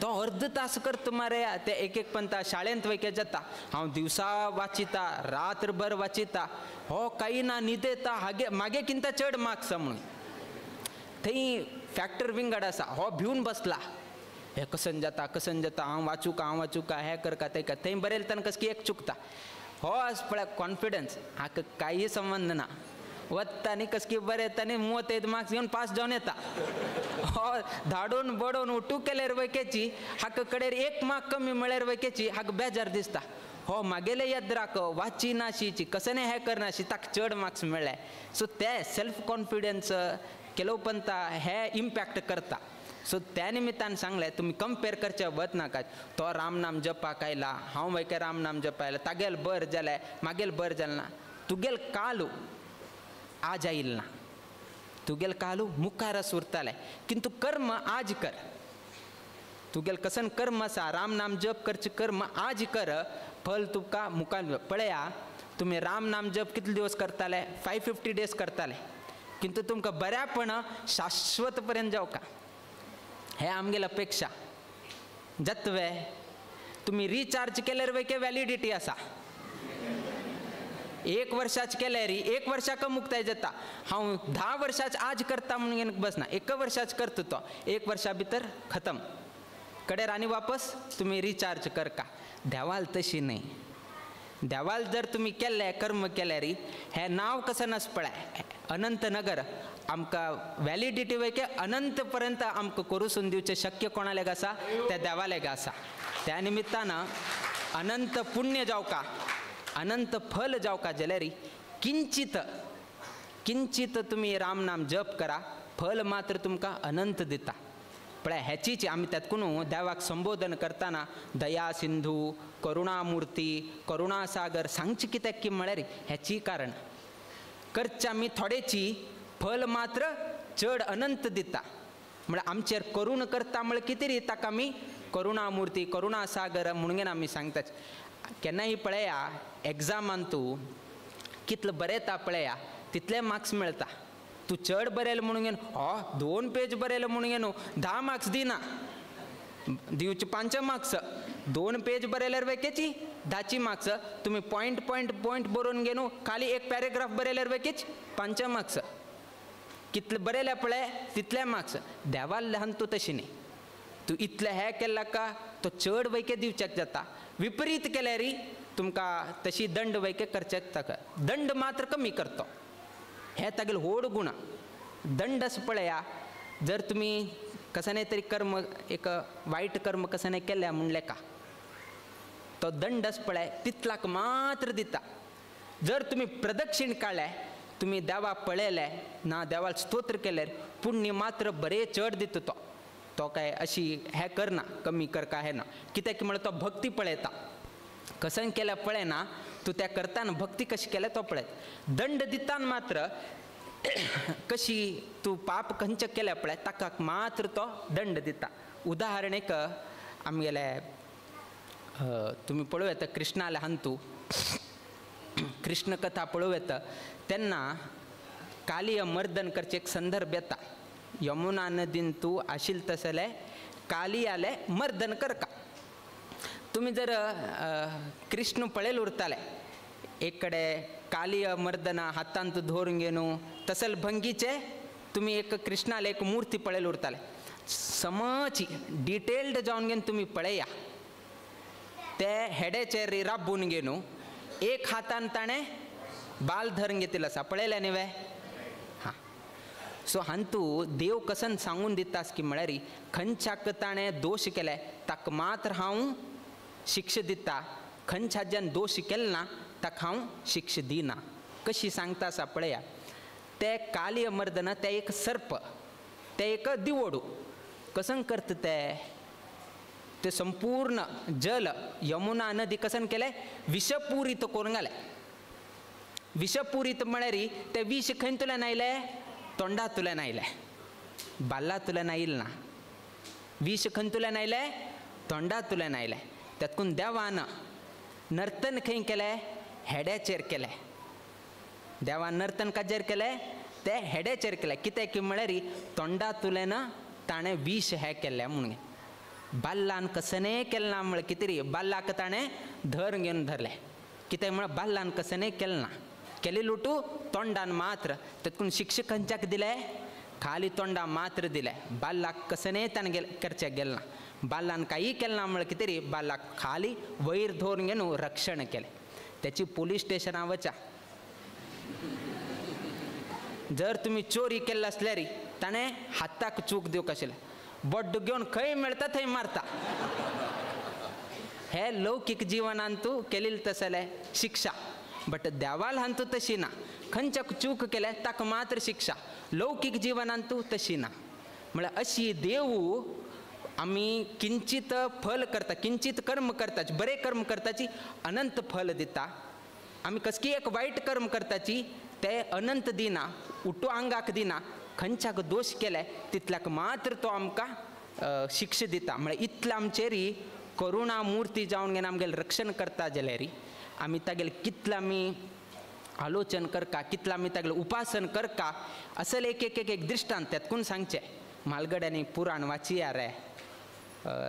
तो अर्द तास करता मरे ते एक एक पंता शाळेंत वयके जाता हांव दिवसा वाचिता रात्रभर वाचिता हो कांय ना न्हिदेता हागे मागे किंता चड मार्क्स म्हणून थंय फॅक्टर विंगड आसा. हो भिवन बसला हे कसन जाता कसन जाता हांव वाचूं का हांव वाचूं का हें करका तें का थंय बरयलें तांकां कसकी एक चुकता. हो आस पळय कॉन्फिडन्स हाका कांय संबंद ना. वता आनी कसकी बरयता आनी मोत मार्क्स घेवन पास जावन येता. हो धाडून बडोवन उठू केल्यार वयकेची हाका कडेर एक मार्क कमी म्हळ्यार वयकेची हाका बेजार दिसता. हो मागेले याद राख वाची नाशीची कसं हें करनाशी ताका चड मार्क्स मेळ्ळे. सो ते सेल्फ कॉन्फिडन्स केलो पंता हे इम्पॅक्ट करता. सो त्या निमित्तान सांगलें तुमी कंपेर करचे वत नाकात. तो रामनाम जपाक आयला हांव वयके रामनाम जपा आयला तागेल बर जालें मागेल बर जालें ना. तुगेल कालू आज आयल ना तुगेल कालू मुखारच उरतालें किंतु कर्म आज कर. तुगेल कसन कर्म आसा रामनाम जप करचें कर्म आज कर फल तुका मुखार पळया. तुमी रामनाम जप कितले दिवस करताले 550 डेज करताले किंतु तुमकां बऱ्यापण शाश्वत पर्यंत जावका हे आमगेल अपेक्षा जातवे. तुमी रिचार्ज केल्यार वयके व्हॅलिडिटी आसा. एक वर्षाच केल्यार एक वर्षाक मुक्ताय जाता. हांव 10 वर्षाच आज करता म्हणून बसना एका वर्षाच करता तो एक वर्षा भितर खतम कडेर आनी वापस तुमी रिचार्ज करका. देवाल तशी न्हय. देवाल जर तुमी केल्लें कर्म केल्यार हें नांव कसं नास पळय अनंत नगर आमकां व्हॅलिडिटी वयके अनंत पर्यंत आमकां करूसून दिवचें शक्य कोणालेक आसा त्या देवालेक आसा. त्या निमित्तान अनंत पुण्य जावका अनंत फल जावका जाल्यार किंचित किंचित तुमी रामनाम जप करा फल मात्र तुमकां अनंत दिता. पळय हेचीच आमी त्यातकून देवाक संबोधन करतना दया सिंधू करुणामूर्ती करुणासागर सांगचे कित्याक की म्हळ्यार हेची कारण करचे आमी थोडेची फल मात्र चड अनंत दिता. म्हळ्यार आमचेर करुण करता म्हळ्यार कितें री ताका आमी करुणामूर्ती करुणासागर म्हणून आमी सांगतात. केन्नाय पळया एग्जामान तूं कितलो बरयता पळया तितले मार्क्स मेळटा. तूं चड बरयलें म्हणून हो 2 पेज बरयलें म्हणून न्हू 10 मार्क्स दिना दिवचे 5 मार्क्स 2 पेज बरयल्यार वेकेची 10 मार्क्स तुमी पॉयंट पॉयंट पॉयंट बरोवन घेवन खाली एक पॅरेग्राफ बरयल्यार वेकेच 5 मार्क्स कितले बरयल्या पळय तितले मार्क्स. देवाल ल्हान तूं तशी न्ही. तूं इतलें हें केलां का तो चड वैके दिवच्याक जाता. विपरीत केल्यार तुमकां तशी दंड वैके करच्याक ताका दंड मात्र कमी करतो. हे तागेले व्हड गुण. दंड असो पळया जर तुमी कसं तरी कर्म एक वायट कर्म कसं केल्या म्हणलें का तो दंड असो पळय तितलाक मात्र दिता. जर तुमी प्रदक्षिण काडलें तुमी देवा पळयलें ना देवाक स्तोत्र केल्यार पुण्य मात्र बरें चड दिता. तो तो काय अशी हें करना कमी कर काय ना कित्याक म्हळ्यार तो भक्ती पळयता कसं केल्या पळयना तूं त्या करताना भक्ती कशी केल्या तो पळयत. दंड दितान मात्र कशी तूं पाप खंयचें केल्या पळय ताका मात्र तो दंड दिता. उदाहरण एक आमगेले तुमी पळोवं येता कृष्णाले हांतू कृष्ण कथा पळोवं येता तेन्ना कालिय मर्दन करचें एक संदर्भ येता. यमुना नदीन तूं आशिल्ल तसले कालियाले मर्दन करका. तुमी जर कृष्ण पळयल उरताले एक कडेन कालिय मर्दना हातांत धरून घेवन तसल भंगीचे तुमी एक कृष्णाले एक मूर्ती पळयल उरताले. समची डिटेल्ड जावन घेवन तुमी पळया ते हेडेचेर राबून घेवन एक हातान ताणें बाल धरून घेतिल्लो आसा पळयलें न्ही वे. हां सो हांतू देव कसन सांगून दितास की म्हळ्यार खंयच्याक ताणें दोश केले ताका मात्र हांव शिक्षा दिता खंयच्यान दोश केले ना ताका हांव शिक्षा दिना. कशी सांगता आसा पळया ते कालिय मर्दन ते एक सर्प ते एक दिवोडू कसन करता ते ते संपूर्ण जल यमुना नदी कसन केलें विषपुरीत करून घालें. विषपुरीत म्हळ्यार ते विष खंयतल्यान आयलें तोंडांतल्यान आयलें बाल्लांतल्यान आयलें ना. विष खंयतल्यान आयलें तोंडांतल्यान आयलें. तातूंत देवान नर्तन खंय केलें हेड्याचेर केलें. देवान नर्तन काजेर केलें ते हेड्याचेर केलें कित्याक म्हळ्यार तोंडांतल्यान ताणें विश हें केल्लें म्हणून बाल्लान कसनें केलें ना म्हळ्यार कितें रे बाल्लाक ताणें धर घेवन धरलें कितें म्हळ्यार बाल्लान कसनें केलें ना केले लुटू तोंडान मात्र तेतून शिक्षकांच्याक दिलें खाली तोंडा मात्र दिलें बाल्लाक कसनें ताणें करचें गेलें ना बाल्लान कांय केलें ना म्हळ्यार कितें रे बाल्लाक खाली वयर धरून घेवन रक्षण केलें त्याची पोलीस स्टेशनां वचा जर तुमी चोरी केल्ली आसल्यार ताणें हाताक चूक दिवंक आशिल्लें बोड्ड घेवन खंय मेळटा थंय मारता हे लौकीक जिवनान तूं केलें तसलें शिक्षा बट देवाल हांतू तशी ना खंयच्याक चूक केल्या ताका मात्र शिक्षा लौकीक जिवनान तूं तशी ना म्हळ्यार अशी देव आमी किंचित फल करता किंचित कर्म करताची बरें कर्म करताची अनंत फल दिता आमी कसकी एक वायट कर्म करताची ते अनंत दिना उठो आंगाक दिना खंयच्याक दोश केले तितल्याक मात्र तो आमकां शिक्षा दिता म्हळ्यार इतलें आमचेरी करुणा मूर्ती जावन घेवन आमगेलें रक्षण करता जाल्यार आमी तागेलें कितलें आमी आलोचन करका कितलें आमी तागेलें उपासन करका असल एक एक एक एक दृश्टांत त्यातकून सांगचें म्हालगड्यांनी पुराण वाचिया रे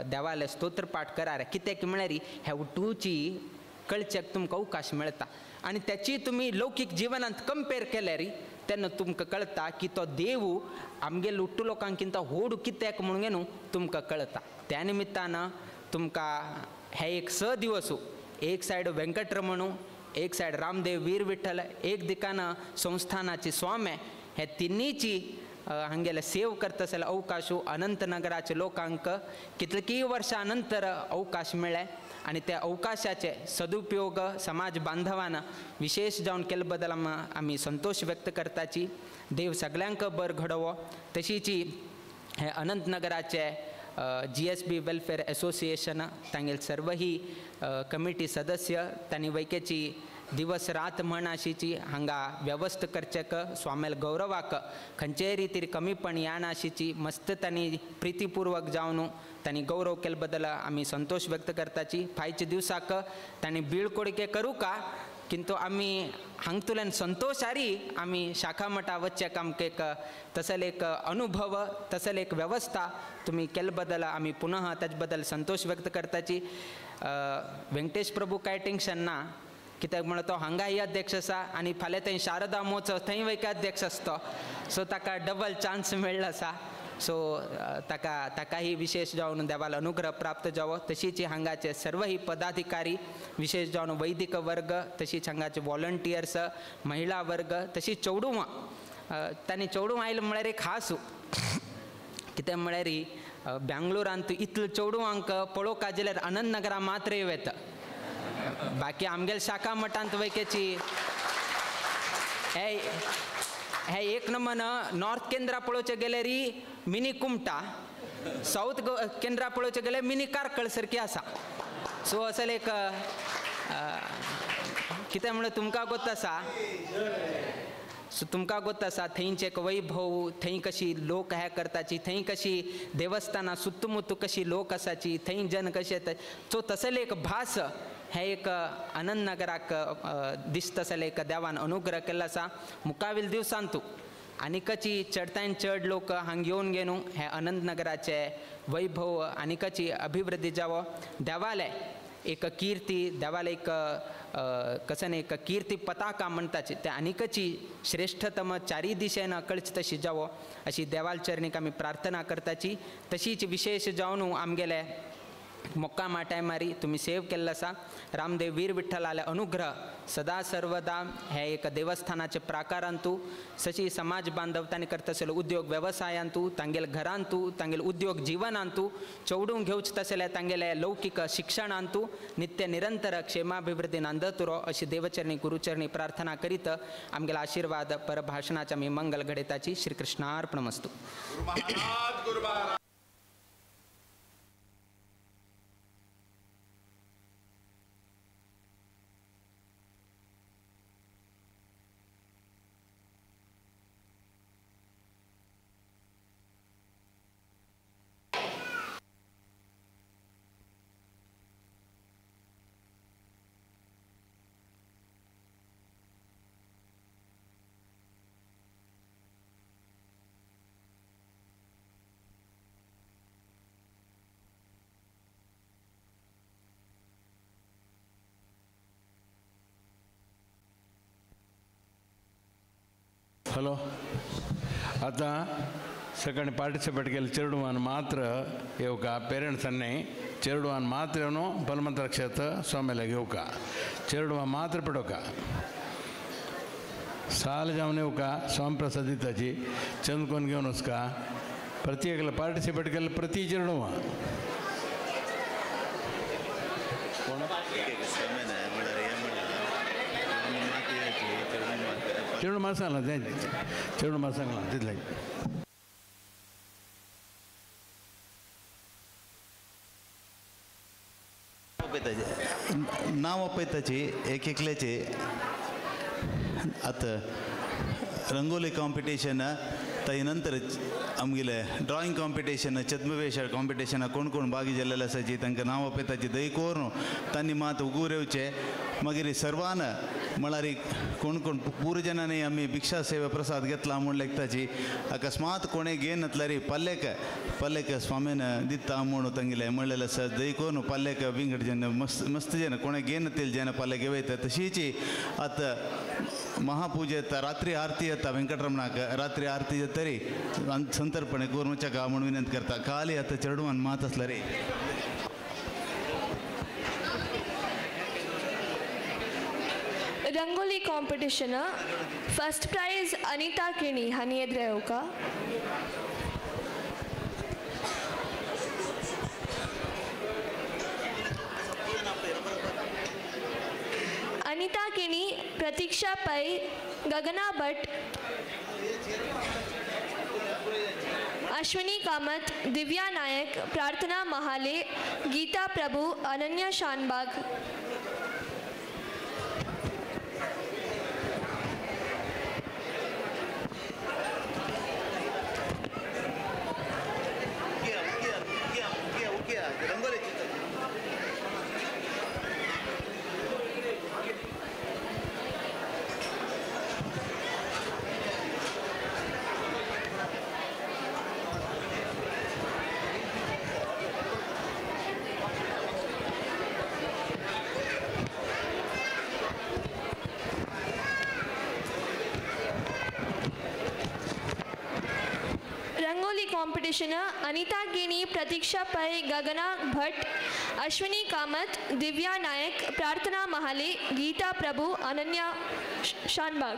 देवाले स्तोत्र पाठ करा रे कित्याक म्हळ्यार ह्या उटूची कळच्याक तुमकां अवकाश मेळटा आनी त्याची तुमी लौकीक जिवनांत कंपेर केल्यार तेन्ना तुमकां कळटा की तो देव आमगे लुट्टू लोकांक होड कित्याक म्हणून न्हू तुमकां कळटा त्या निमित्तान तुमकां हे एक स दिवस एक सायड वेंकटरमणू एक सायड रामदेव वीर विठ्ठल एक दिकान संस्थानाची स्वामी हे तिन्हीची हांगेले सेव करता जाल्यार अवकाश अनंतनगराचे लोकांक कितलीं वर्सां नंतर अवकाश मेळ्ळे आनी त्या अवकाशाचे सदुपयोग समाज बांधवान विशेष जावन केल्ले बद्दल आमी संतोष व्यक्त करताची देव सगळ्यांक बर घडोवो तशीची हे अनंतनगराचे GSB welfare association तांगेले सर्वही कमिटी सदस्य तांणी वैकेची दिवस रात म्हण आशिची हांगा व्यवस्था करचेक स्वामेल गौरवाक खंयचेय रितीर कमीपण यान आशिची मस्त तांणी प्रितीपूर्वक जावन तांणी गौरव केले बद्दल आमी संतोष व्यक्त करताची फायच्या दिवसाक तांणी बीळकोडके करूं का किंतु आमी हांगतुल्यान संतोष आरी आमी शाखा मठा वचच्याक आमकां एक तसले एक अनुभव तसले एक व्यवस्था तुमी केले बद्दल आमी पुनः ताजे बद्दल संतोष व्यक्त करताची वेंकटेश प्रभू कांय टेंशन ना कित्याक म्हणल्यार तो हांगाय अध्यक्ष आसा आनी फाल्यां थंय शारदा महोत्सव थंय वयक अध्यक्ष आसतो सो ताका डबल चान्स मेळ्ळो आसा सो ताका ताकाही विशेष जावन देवाल अनुग्रह प्राप्त जावो तशीच हांगाचे सर्वही पदाधिकारी विशेष जावन वैदिक वर्ग तशीच हांगाचे वॉलंटियर्स महिला वर्ग तशीच चेडवां तांणी चेडवां आयलें म्हळ्यार एक खास कितें म्हळ्यार बेंगलोरांत इतले चेडवांक पळोवपाक जाल्यार अनंतनगरा मात्र येवं येता बाकी आमगेले शाखा मठांत वयकेची हे हे एक नंबर नॉर्थ केंद्रा पळोवचें गेल्यार मिनी कुमटा साऊथ केंद्रा पळोवचें गेल्यार मिनी कार्कळ सारकी आसा सो असल एक कितें म्हणल्यार तुमकां गोत आसा सो तुमकां गोत आसा थंयचें एक वैभव थंय कशी लोक हे करताची थंय कशी देवस्थानां सुत्तुमुत्तू कशी लोक आसाची थंय जन कशे येता सो तसले एक भास हे एक अनंतनगराक दिसता जाल्यार एक देवान अनुग्रह केल्लो आसा मुखावेल दिवसांतू आनिकची चडतान चड लोक हांग येवन घेवन हे अनंतनगराचे वैभव आनिकची अभिवृद्धी जावो देवाले एक कीर्ती देवाले एक कसन एक कीर्ती पताका म्हणटाची ते आनिकची श्रेष्ठतम चारी दिशेन कळची तशी जावो अशी देवाल चरणीक आमी प्रार्थना करताची तशीच विशेष जावन आमगेले मुक्कामा टायमारी तुमी सेव केल्लो आसा रामदेव वीर विठ्ठलाले अनुग्रह सदा सर्वदा हे एक देवस्थानाचे प्राकारांतू सशी समाज बांधव तांणी करता आसलो उद्योग वेवसायांतू तांगेले घरांतू तांगेले उद्योग जिवनांतू चेडूंक घेवचें तसले तांगेले लौकीक शिक्षणांतू नित्य निरंतर क्षेमाभिवृद्धी नांदतुरो अशी देवचरणी गुरुचरणी प्रार्थना करीत आमगेले आशीर्वाद परभाषणाचे आमी मंगल घडयताची श्रीकृष्णार्पणमस्तु. गुरु महाराज गुरु महाराज. हॅलो आतां सकाळी पार्टिसिपेट केले चेडवान मात्र येवका पेरंट्सांनी चेडवान मात्र येवन बलमंत्र स्वामीला घेवका चेडवा मात्र पडोवका साल जावन येवका स्वामी प्रसाद दिताची चंदकोन घेवन वचका प्रत्येकाला पार्टिसिपेट केले प्रति चेडवा चेडू मात सांगलां तें चेडू मात सांगलां तितलें. नांव आपयताची एक एकल्याचे आतां रंगोली कॉम्पिटिशन ताजे नंतर आमगेले ड्रॉइंग कॉम्पिटिशन छद्मवेश कॉम्पिटिशन कोण कोण भागी जाल्लेले आसाची तांकां नांव आपयताची दही करून तांणी मात उगूर येवचे. मागीर सर्वान म्हळ्यार कोण कोण पूर जनांनी आमी भिक्षा सेवे प्रसाद घेतला म्हूण लेखताची अकस्मात कोणें घेन नातल्यार पल्लेक पल्लेक स्वामीन दिता म्हूण तांगेलें म्हणलेलें आसा. दही करून पल्लेक विंगड जन मस्त मस्त जन कोणें घेन नातील जन पल्ले घेवयता. तशीच आतां महापूजा येता रात्री आरती येता वेंकटरमणाक रात्री आरती जातरी संतर्पणे करून का म्हूण विनंती करता. काली आतां चेडवान मात आसला रे. Rangoli competition first prize Anita Kini हांणी एद्रे येवका. अनिता किणी, प्रतीक्षा पै, गगना भट्ट, अश्विनी कामत, दिव्या नायक, प्रार्थना महाले, गीता प्रभु, अनन्या शानबाग. रंगोली कॉम्पिटिशन अनिता गिणी, प्रतीक्षा पै, गगना भट्ट, अश्विनी कामत, दिव्या नायक, प्रार्थना महाले, गीता प्रभु, अनन्या शानबाग.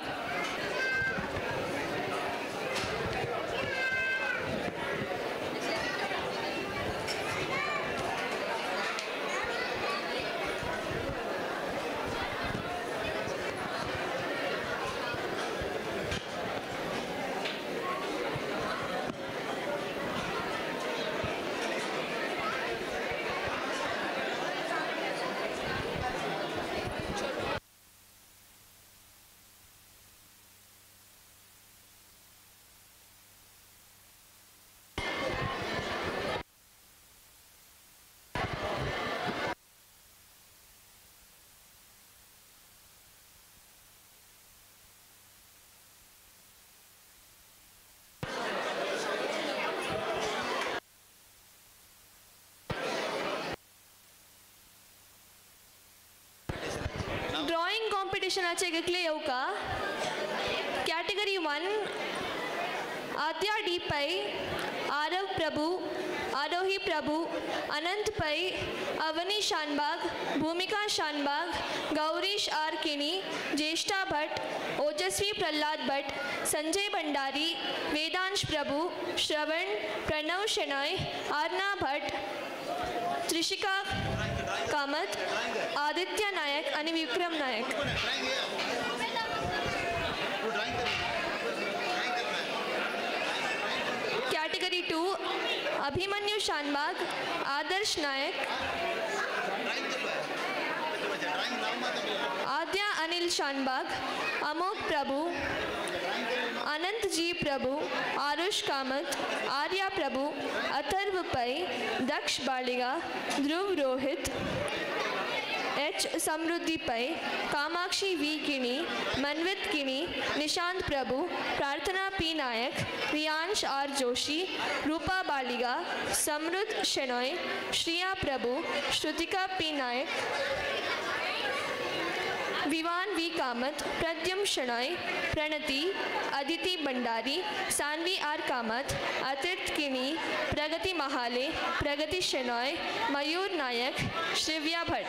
ड्रॉइंग कॉम्पिटिशनाचे घेतले येवका. Category 1 Aadya D Pai, Aarav Prabhu, Aarohi Prabhu, Anant Pai, Avani Shanbhag, Bhumika Shanbhag, Gaurish R Kini, Jyeshtha Bhat, Ojaswi Prahlad Bhat, Sanjay Bhandari, Vedansh Prabhu, Shravan, Pranav Shenoy, Aarna Bhat, Trishika Kamat, Aditya Nayak आणि Vikram Nayak. Category 2 Abhimanyu Shanbhag, Adarsh Nayak, Aadya Anil Shanbhag, Amogh Prabhu, Anant G Prabhu, Aarush Kamat, Arya Prabhu, Atharva Pai, Daksh Baliga, Dhruv Rohit, H Samruddhi Pai, Kamakshi V Kini, Manvit Kini, Nishant Prabhu, Prarthana P Nayak, Riyansh R Joshi, Rupa Baliga, Samruddh Shenoy, Shreya Prabhu, Shrutika P Nayak. Vivaan V Kamath, Pradyum Shenoy, Pranati, Aditi Bhandari, Sanvi R Kamath, Atirth Kini, Pragati Mahale, Pragati Shenoy, Mayur Nayak, Shrivya Bhat.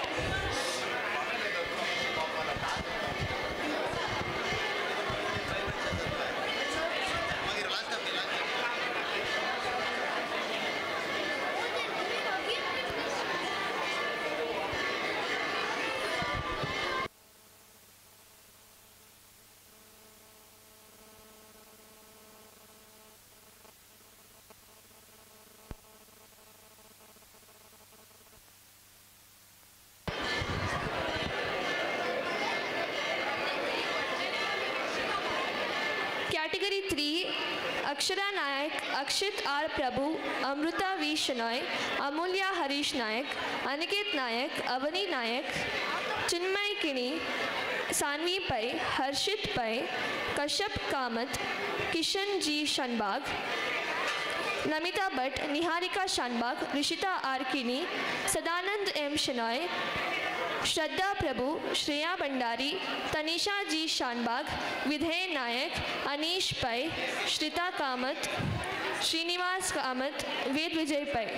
Category 3, Akshara Nayak, Akshit R Prabhu, Amrita V Shenoy, Amulya Harish Nayak, Aniket Nayak, Avani Nayak, Chinmay Kini, Sanvi Pai, Harshit Pai, Kashyap Kamath, Kishan G Shanbhag, Namita Bhat, Niharika Shanbhag, Rishita R Kini, Sadanand M Shenoy, Shraddha Prabhu, Shreya Bhandari, Tanisha G Shanbhag, Vidhay Nayak, Anish Pai, Shrita Kamath, Srinivas Kamath, Ved Vijay Pai.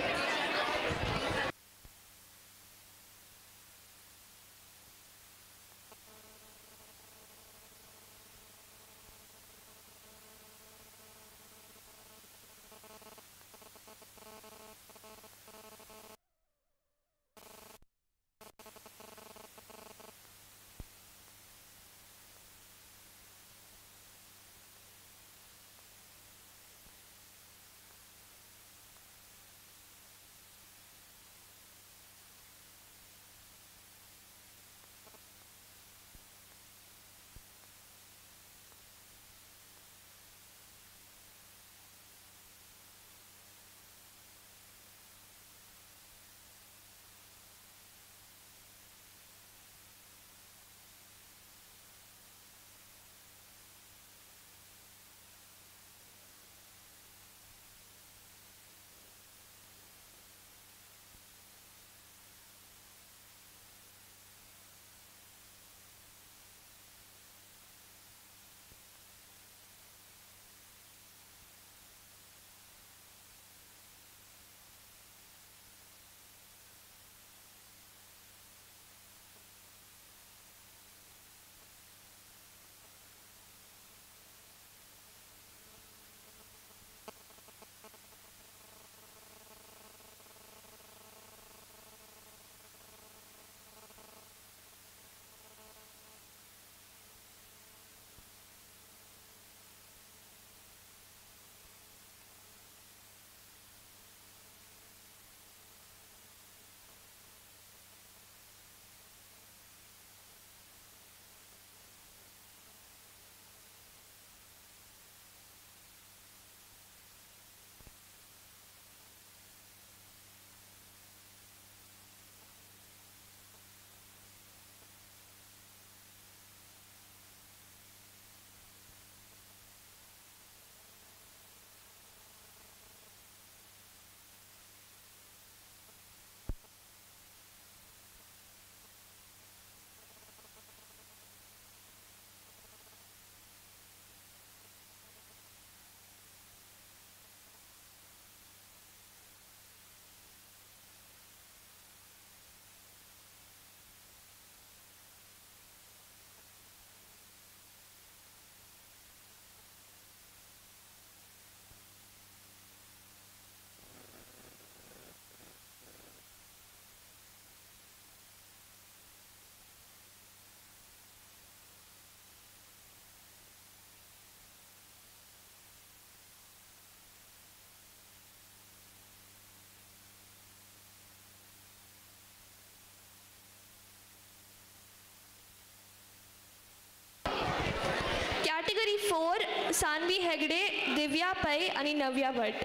Category 4, Sanvi Hegde, Divya Pai आणि नव्या भट.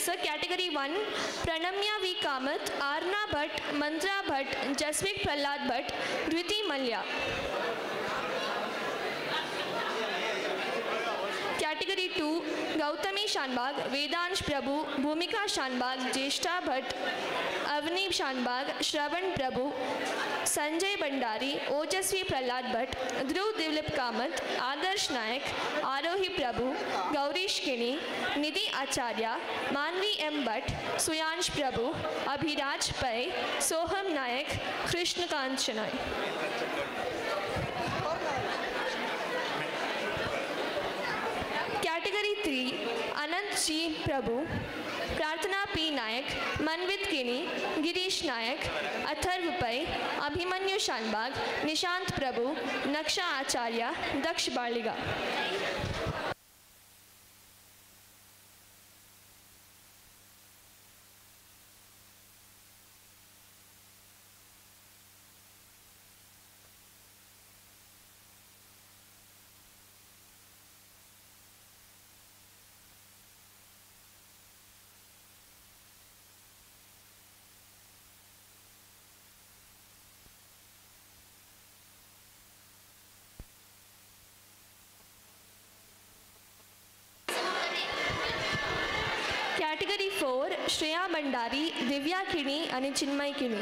Dresser category 1 Pranamya V Kamath, Arna Bhat, Mantra Bhat, Jasvik Prahlad Bhat, Dhriti Mallya. Category 2 Gautami Shanbhag, Vedansh Prabhu, Bhumika Shanbhag, Jyeshtha Bhat, Avani Shanbhag, Shravan Prabhu, Sanjay Bhandari, Ojaswi Prahlad Bhat, Dhruv Dilip Kamath, Adarsh Nayak, Arohi Prabhu, Gaurish Kini, Nidhi Acharya, Manvi M Bhat, Suyansh Prabhu, Abhiraj Pai, Soham Nayak, Krishnakant Shenoy. Category 3 Anant G Prabhu, Prarthana P Nayak, Manvit Kini, Girish Nayak, Atharv Pai, Abhimanyu Shanbhag, Nishant Prabhu, Naksha Acharya, Daksh Baliga. Category 4 Shreya Bhandari, Divya Kini आनी चिन्मय किणी.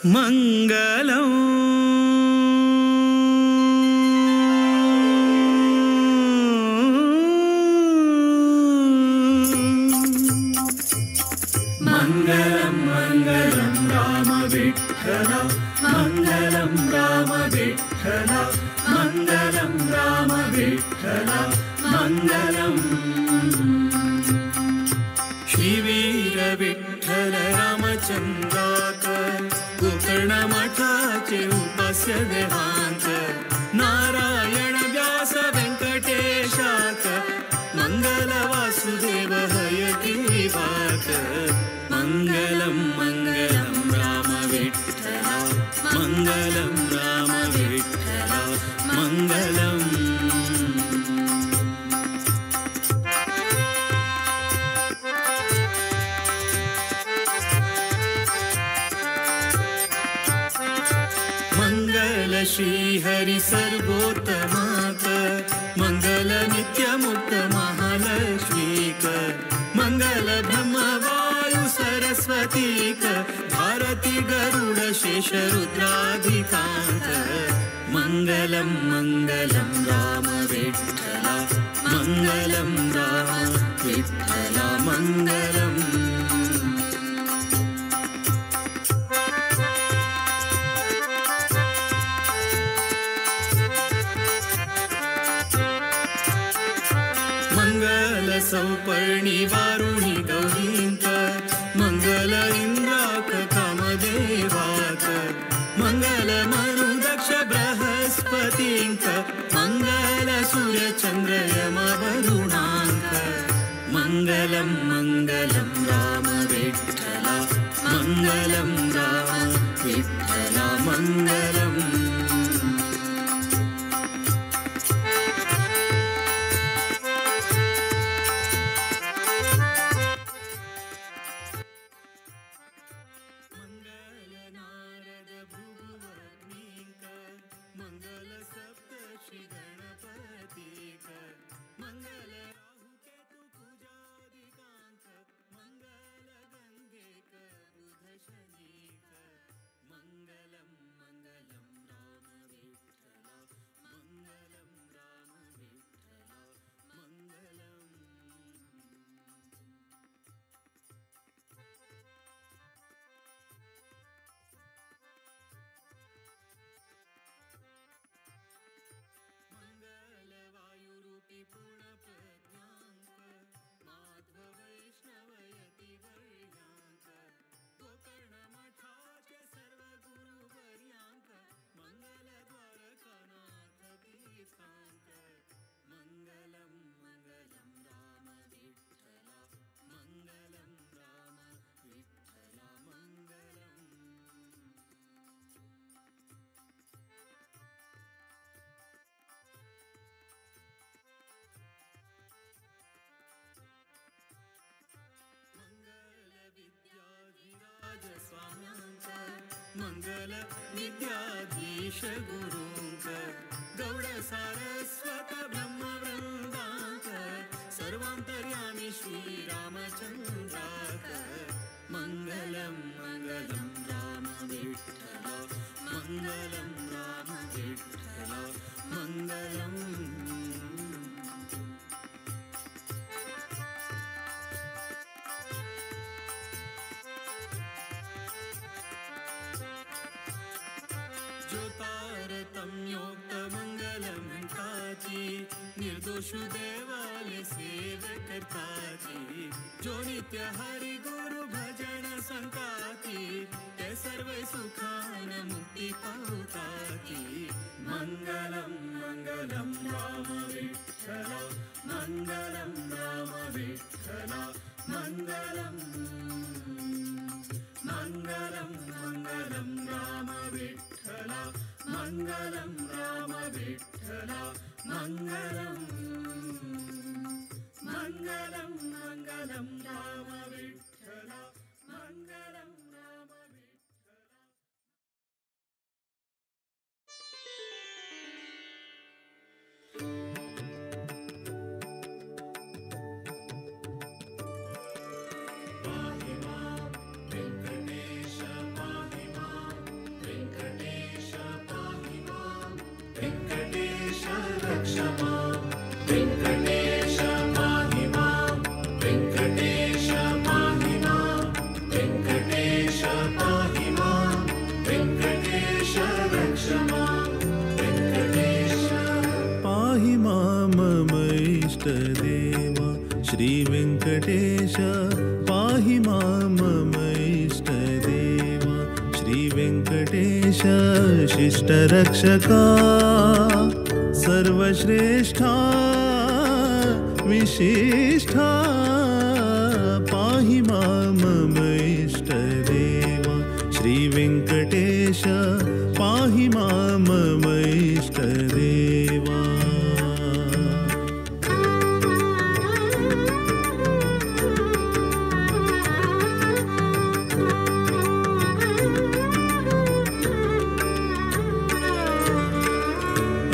मंगलम। मंगलम मंगलम राम विठ्ठल मंगलम राम विठ्ठल मंगलम राम विठ्ठल मंगलम। श्री वीर विठ्ठल रामचंद्राकर गोकर्ण मठाचे उपास्य देवांक नारायण व्यास वेंकटेशाक मंगल वासुदेव हयग्रीवाक। मंगलम मंगलम राम विठ्ठल मंगलम राम विठ्ठल मंगलम। मंगल श्री हरि सर्वोत्तमाक मंगल नित्यमुक्त महालक्ष्मीक मंगल ब्रह्म वायु सरस्वतीक भारती गरुड शेष रुद्राधिकांक। मंगलम मंगलम राम विठ्ठल मंगलम राम विठ्ठल मंगलम। मंगल सौपर्णी वारुणी गौरींक मंगल इंद्राक कामदेवाक मंगल मनु दक्ष बृहस्पतींक मंगल Surya Chandra M वरुणांक। मंगलम मंगलम राम विठ्ठल मंगलम राम विठ्ठल मंगलम। मंगल विद्याधीश गुरूंक गौड सारस्वत ब्रह्म वृंदांक सर्वांतर्यामी श्री रामचंद्राक। मंगलम मंगलम राम विठ्ठल मंगलम राम विठ्ठल मंगलम। निर्दोष देवाले सेव करताची जो नित्य हरि गुरु भजन संताती ते सर्व सुखान मुक्ती पावताती। मंगलम मंगलम राम विठ्ठल मंगलम राम विठ्ठल मंगलम। मंगलम मंगलम राम विठ्ठल मंगलम राम विठ्ठल मंगलम। मंगलम मंगलम राम विठ्ठल मंगलम राम विठ्ठल। पाहि मां वेंकटेश पाहि मां इष्टदेवा श्री वेङ्कटेश पाहि मां मम इष्टदेवा श्री वेङ्कटेश शिष्टरक्षका सर्वश्रेष्ठा विशिष्ठा पाहि मां मम इष्टदेवा श्री वेङ्कटेश पाहि मां मम इष्टदेवा।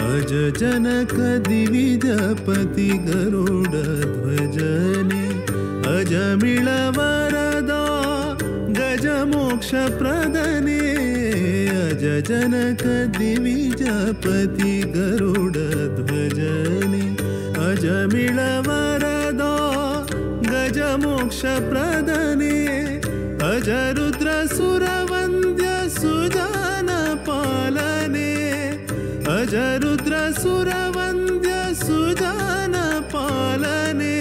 अज जनक दिविजपति गरुड ध्वजने अजमिळ वरदा गज मोक्ष प्रदने अज जनक दिविजपति गरुड ध्वजने अजमिळ वरदा गज मोक्ष प्रदने अज रुद्र सुरवन्द्य सुजन पालने अज रुद्र सुरवन्द्य सुजन पालने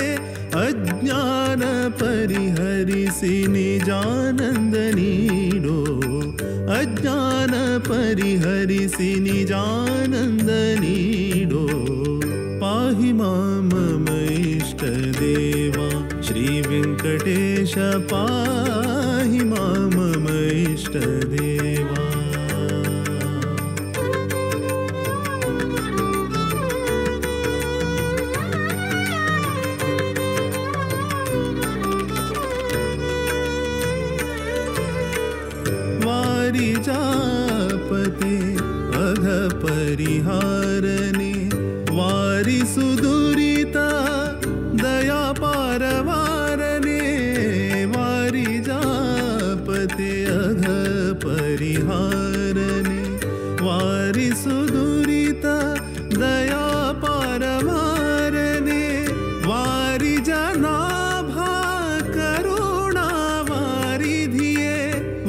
अज्ञान परिहरिसि निजानंद नीडो अज्ञान परिहरिसि निजानंद नीडो पाहि मां मम इष्टदेवा श्री वेङ्कटेश पाहि मां मम इष्टदेवा। जापते अघ परिहारने वारि सुदुरिता दया पारवारने वारि जापते अघ परिहारने वारि सुदुरिता दया पारवारने वारि जनाभा करुणा वारि धिये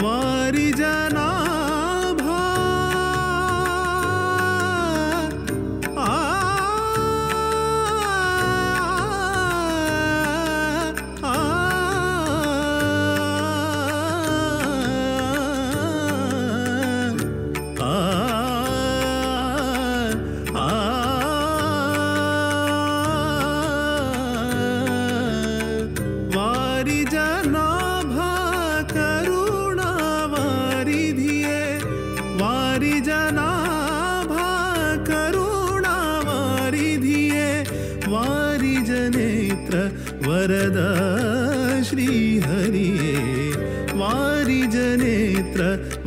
वारि जना वरदा श्री हरिये वारि जनेत्र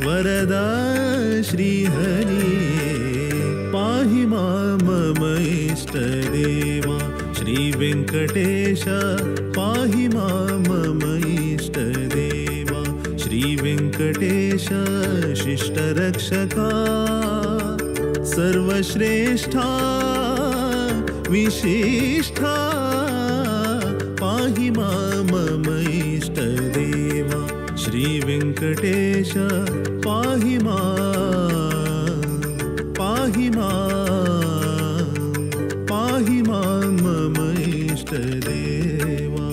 वरदा श्री हरिये पाहि मां मम इष्टदेवा श्री वेङ्कटेश पाहि मां मम इष्टदेवा श्री वेङ्कटेश शिष्टरक्षका सर्वश्रेष्ठा विशिष्ठा पाहि मां मम इष्टदेवा श्री वेङ्कटेश पाहि मां पाहि मां पाहि मां मम इष्टदेवा।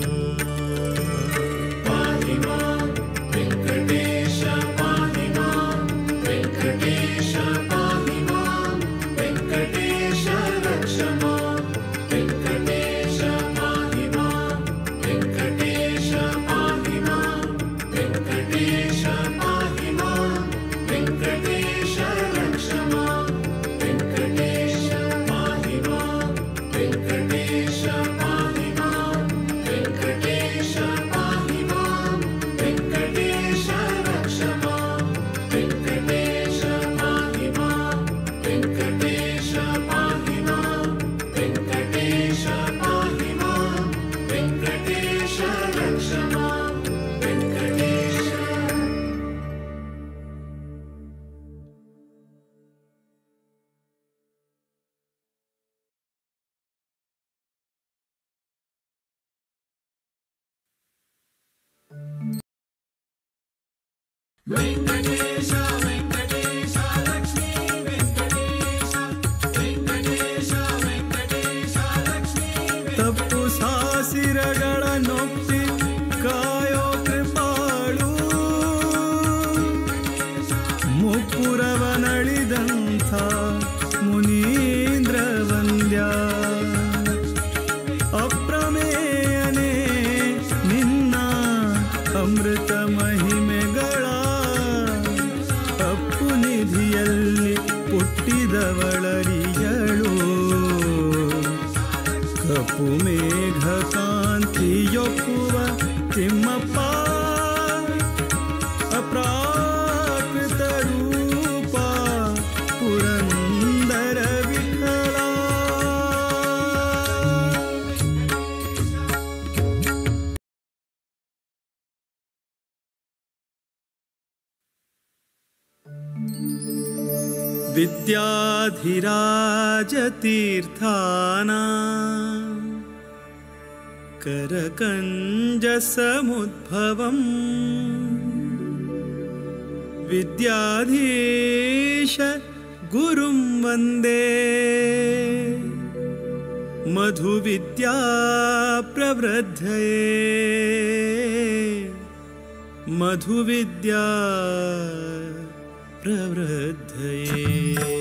पाहि मां वेङ्कटेश पाहि मां वेङ्कटेश पाहि मां वेङ्कटेश रक्ष मां वेङ्कटेश पाहि मां वेङ्कटेश पाहि मां वेङ्कटेश पाहि मां वेङ्कटेश रक्ष मां वेङ्कटेश पाहि मां वेङ्कटेश पाहि मां वेङ्कटेश पाहि मां वेङ्कटेश रक्ष मां वेङ्कटेश पाहि मां वेङ्कटेश पाहि मां वेङ्कटेश पाहि मां वेङ्कटेश रक्ष मां वेङ्कटेश। वेङ्कटेश वेङ्कटेश लक्ष्मी वेङ्कटेश वेङ्कटेश वेङ्कटेश लक्ष्मी। तप ನೊಪ್ಪಿ ಕಾಯೋ ಕೃಪಾಳು ಮುಪ್ಪುರವನಳಿದಂಥ ಮುನೀಂದ್ರ ವಂದ್ಯ ಅಪ್ರಮೇಯನೇ ನಿನ್ನ ಅಮೃತ ಮಹಿಮೆಗಳ ಅಪ್ಪು ನಿಧಿಯಲ್ಲಿ ಪುಟ್ಟಿದವಳರಿಯಳು ಕಪ್ಪು ಮೇಘ ಕಾಂತಿಯೊಪ್ಪುವ ತಿಮ್ಮಪ್ಪ ಅಪ್ರಾಕೃತ ರೂಪ ಪುರಂದರ ವಿಠಲ. विद्याधिराजतीर्थाना करकञ्जसमुद्भवम् विद्याधीश गुरुं वन्दे मधुविद्या प्रवृद्धये मधुविद्या प्रवृद्धये.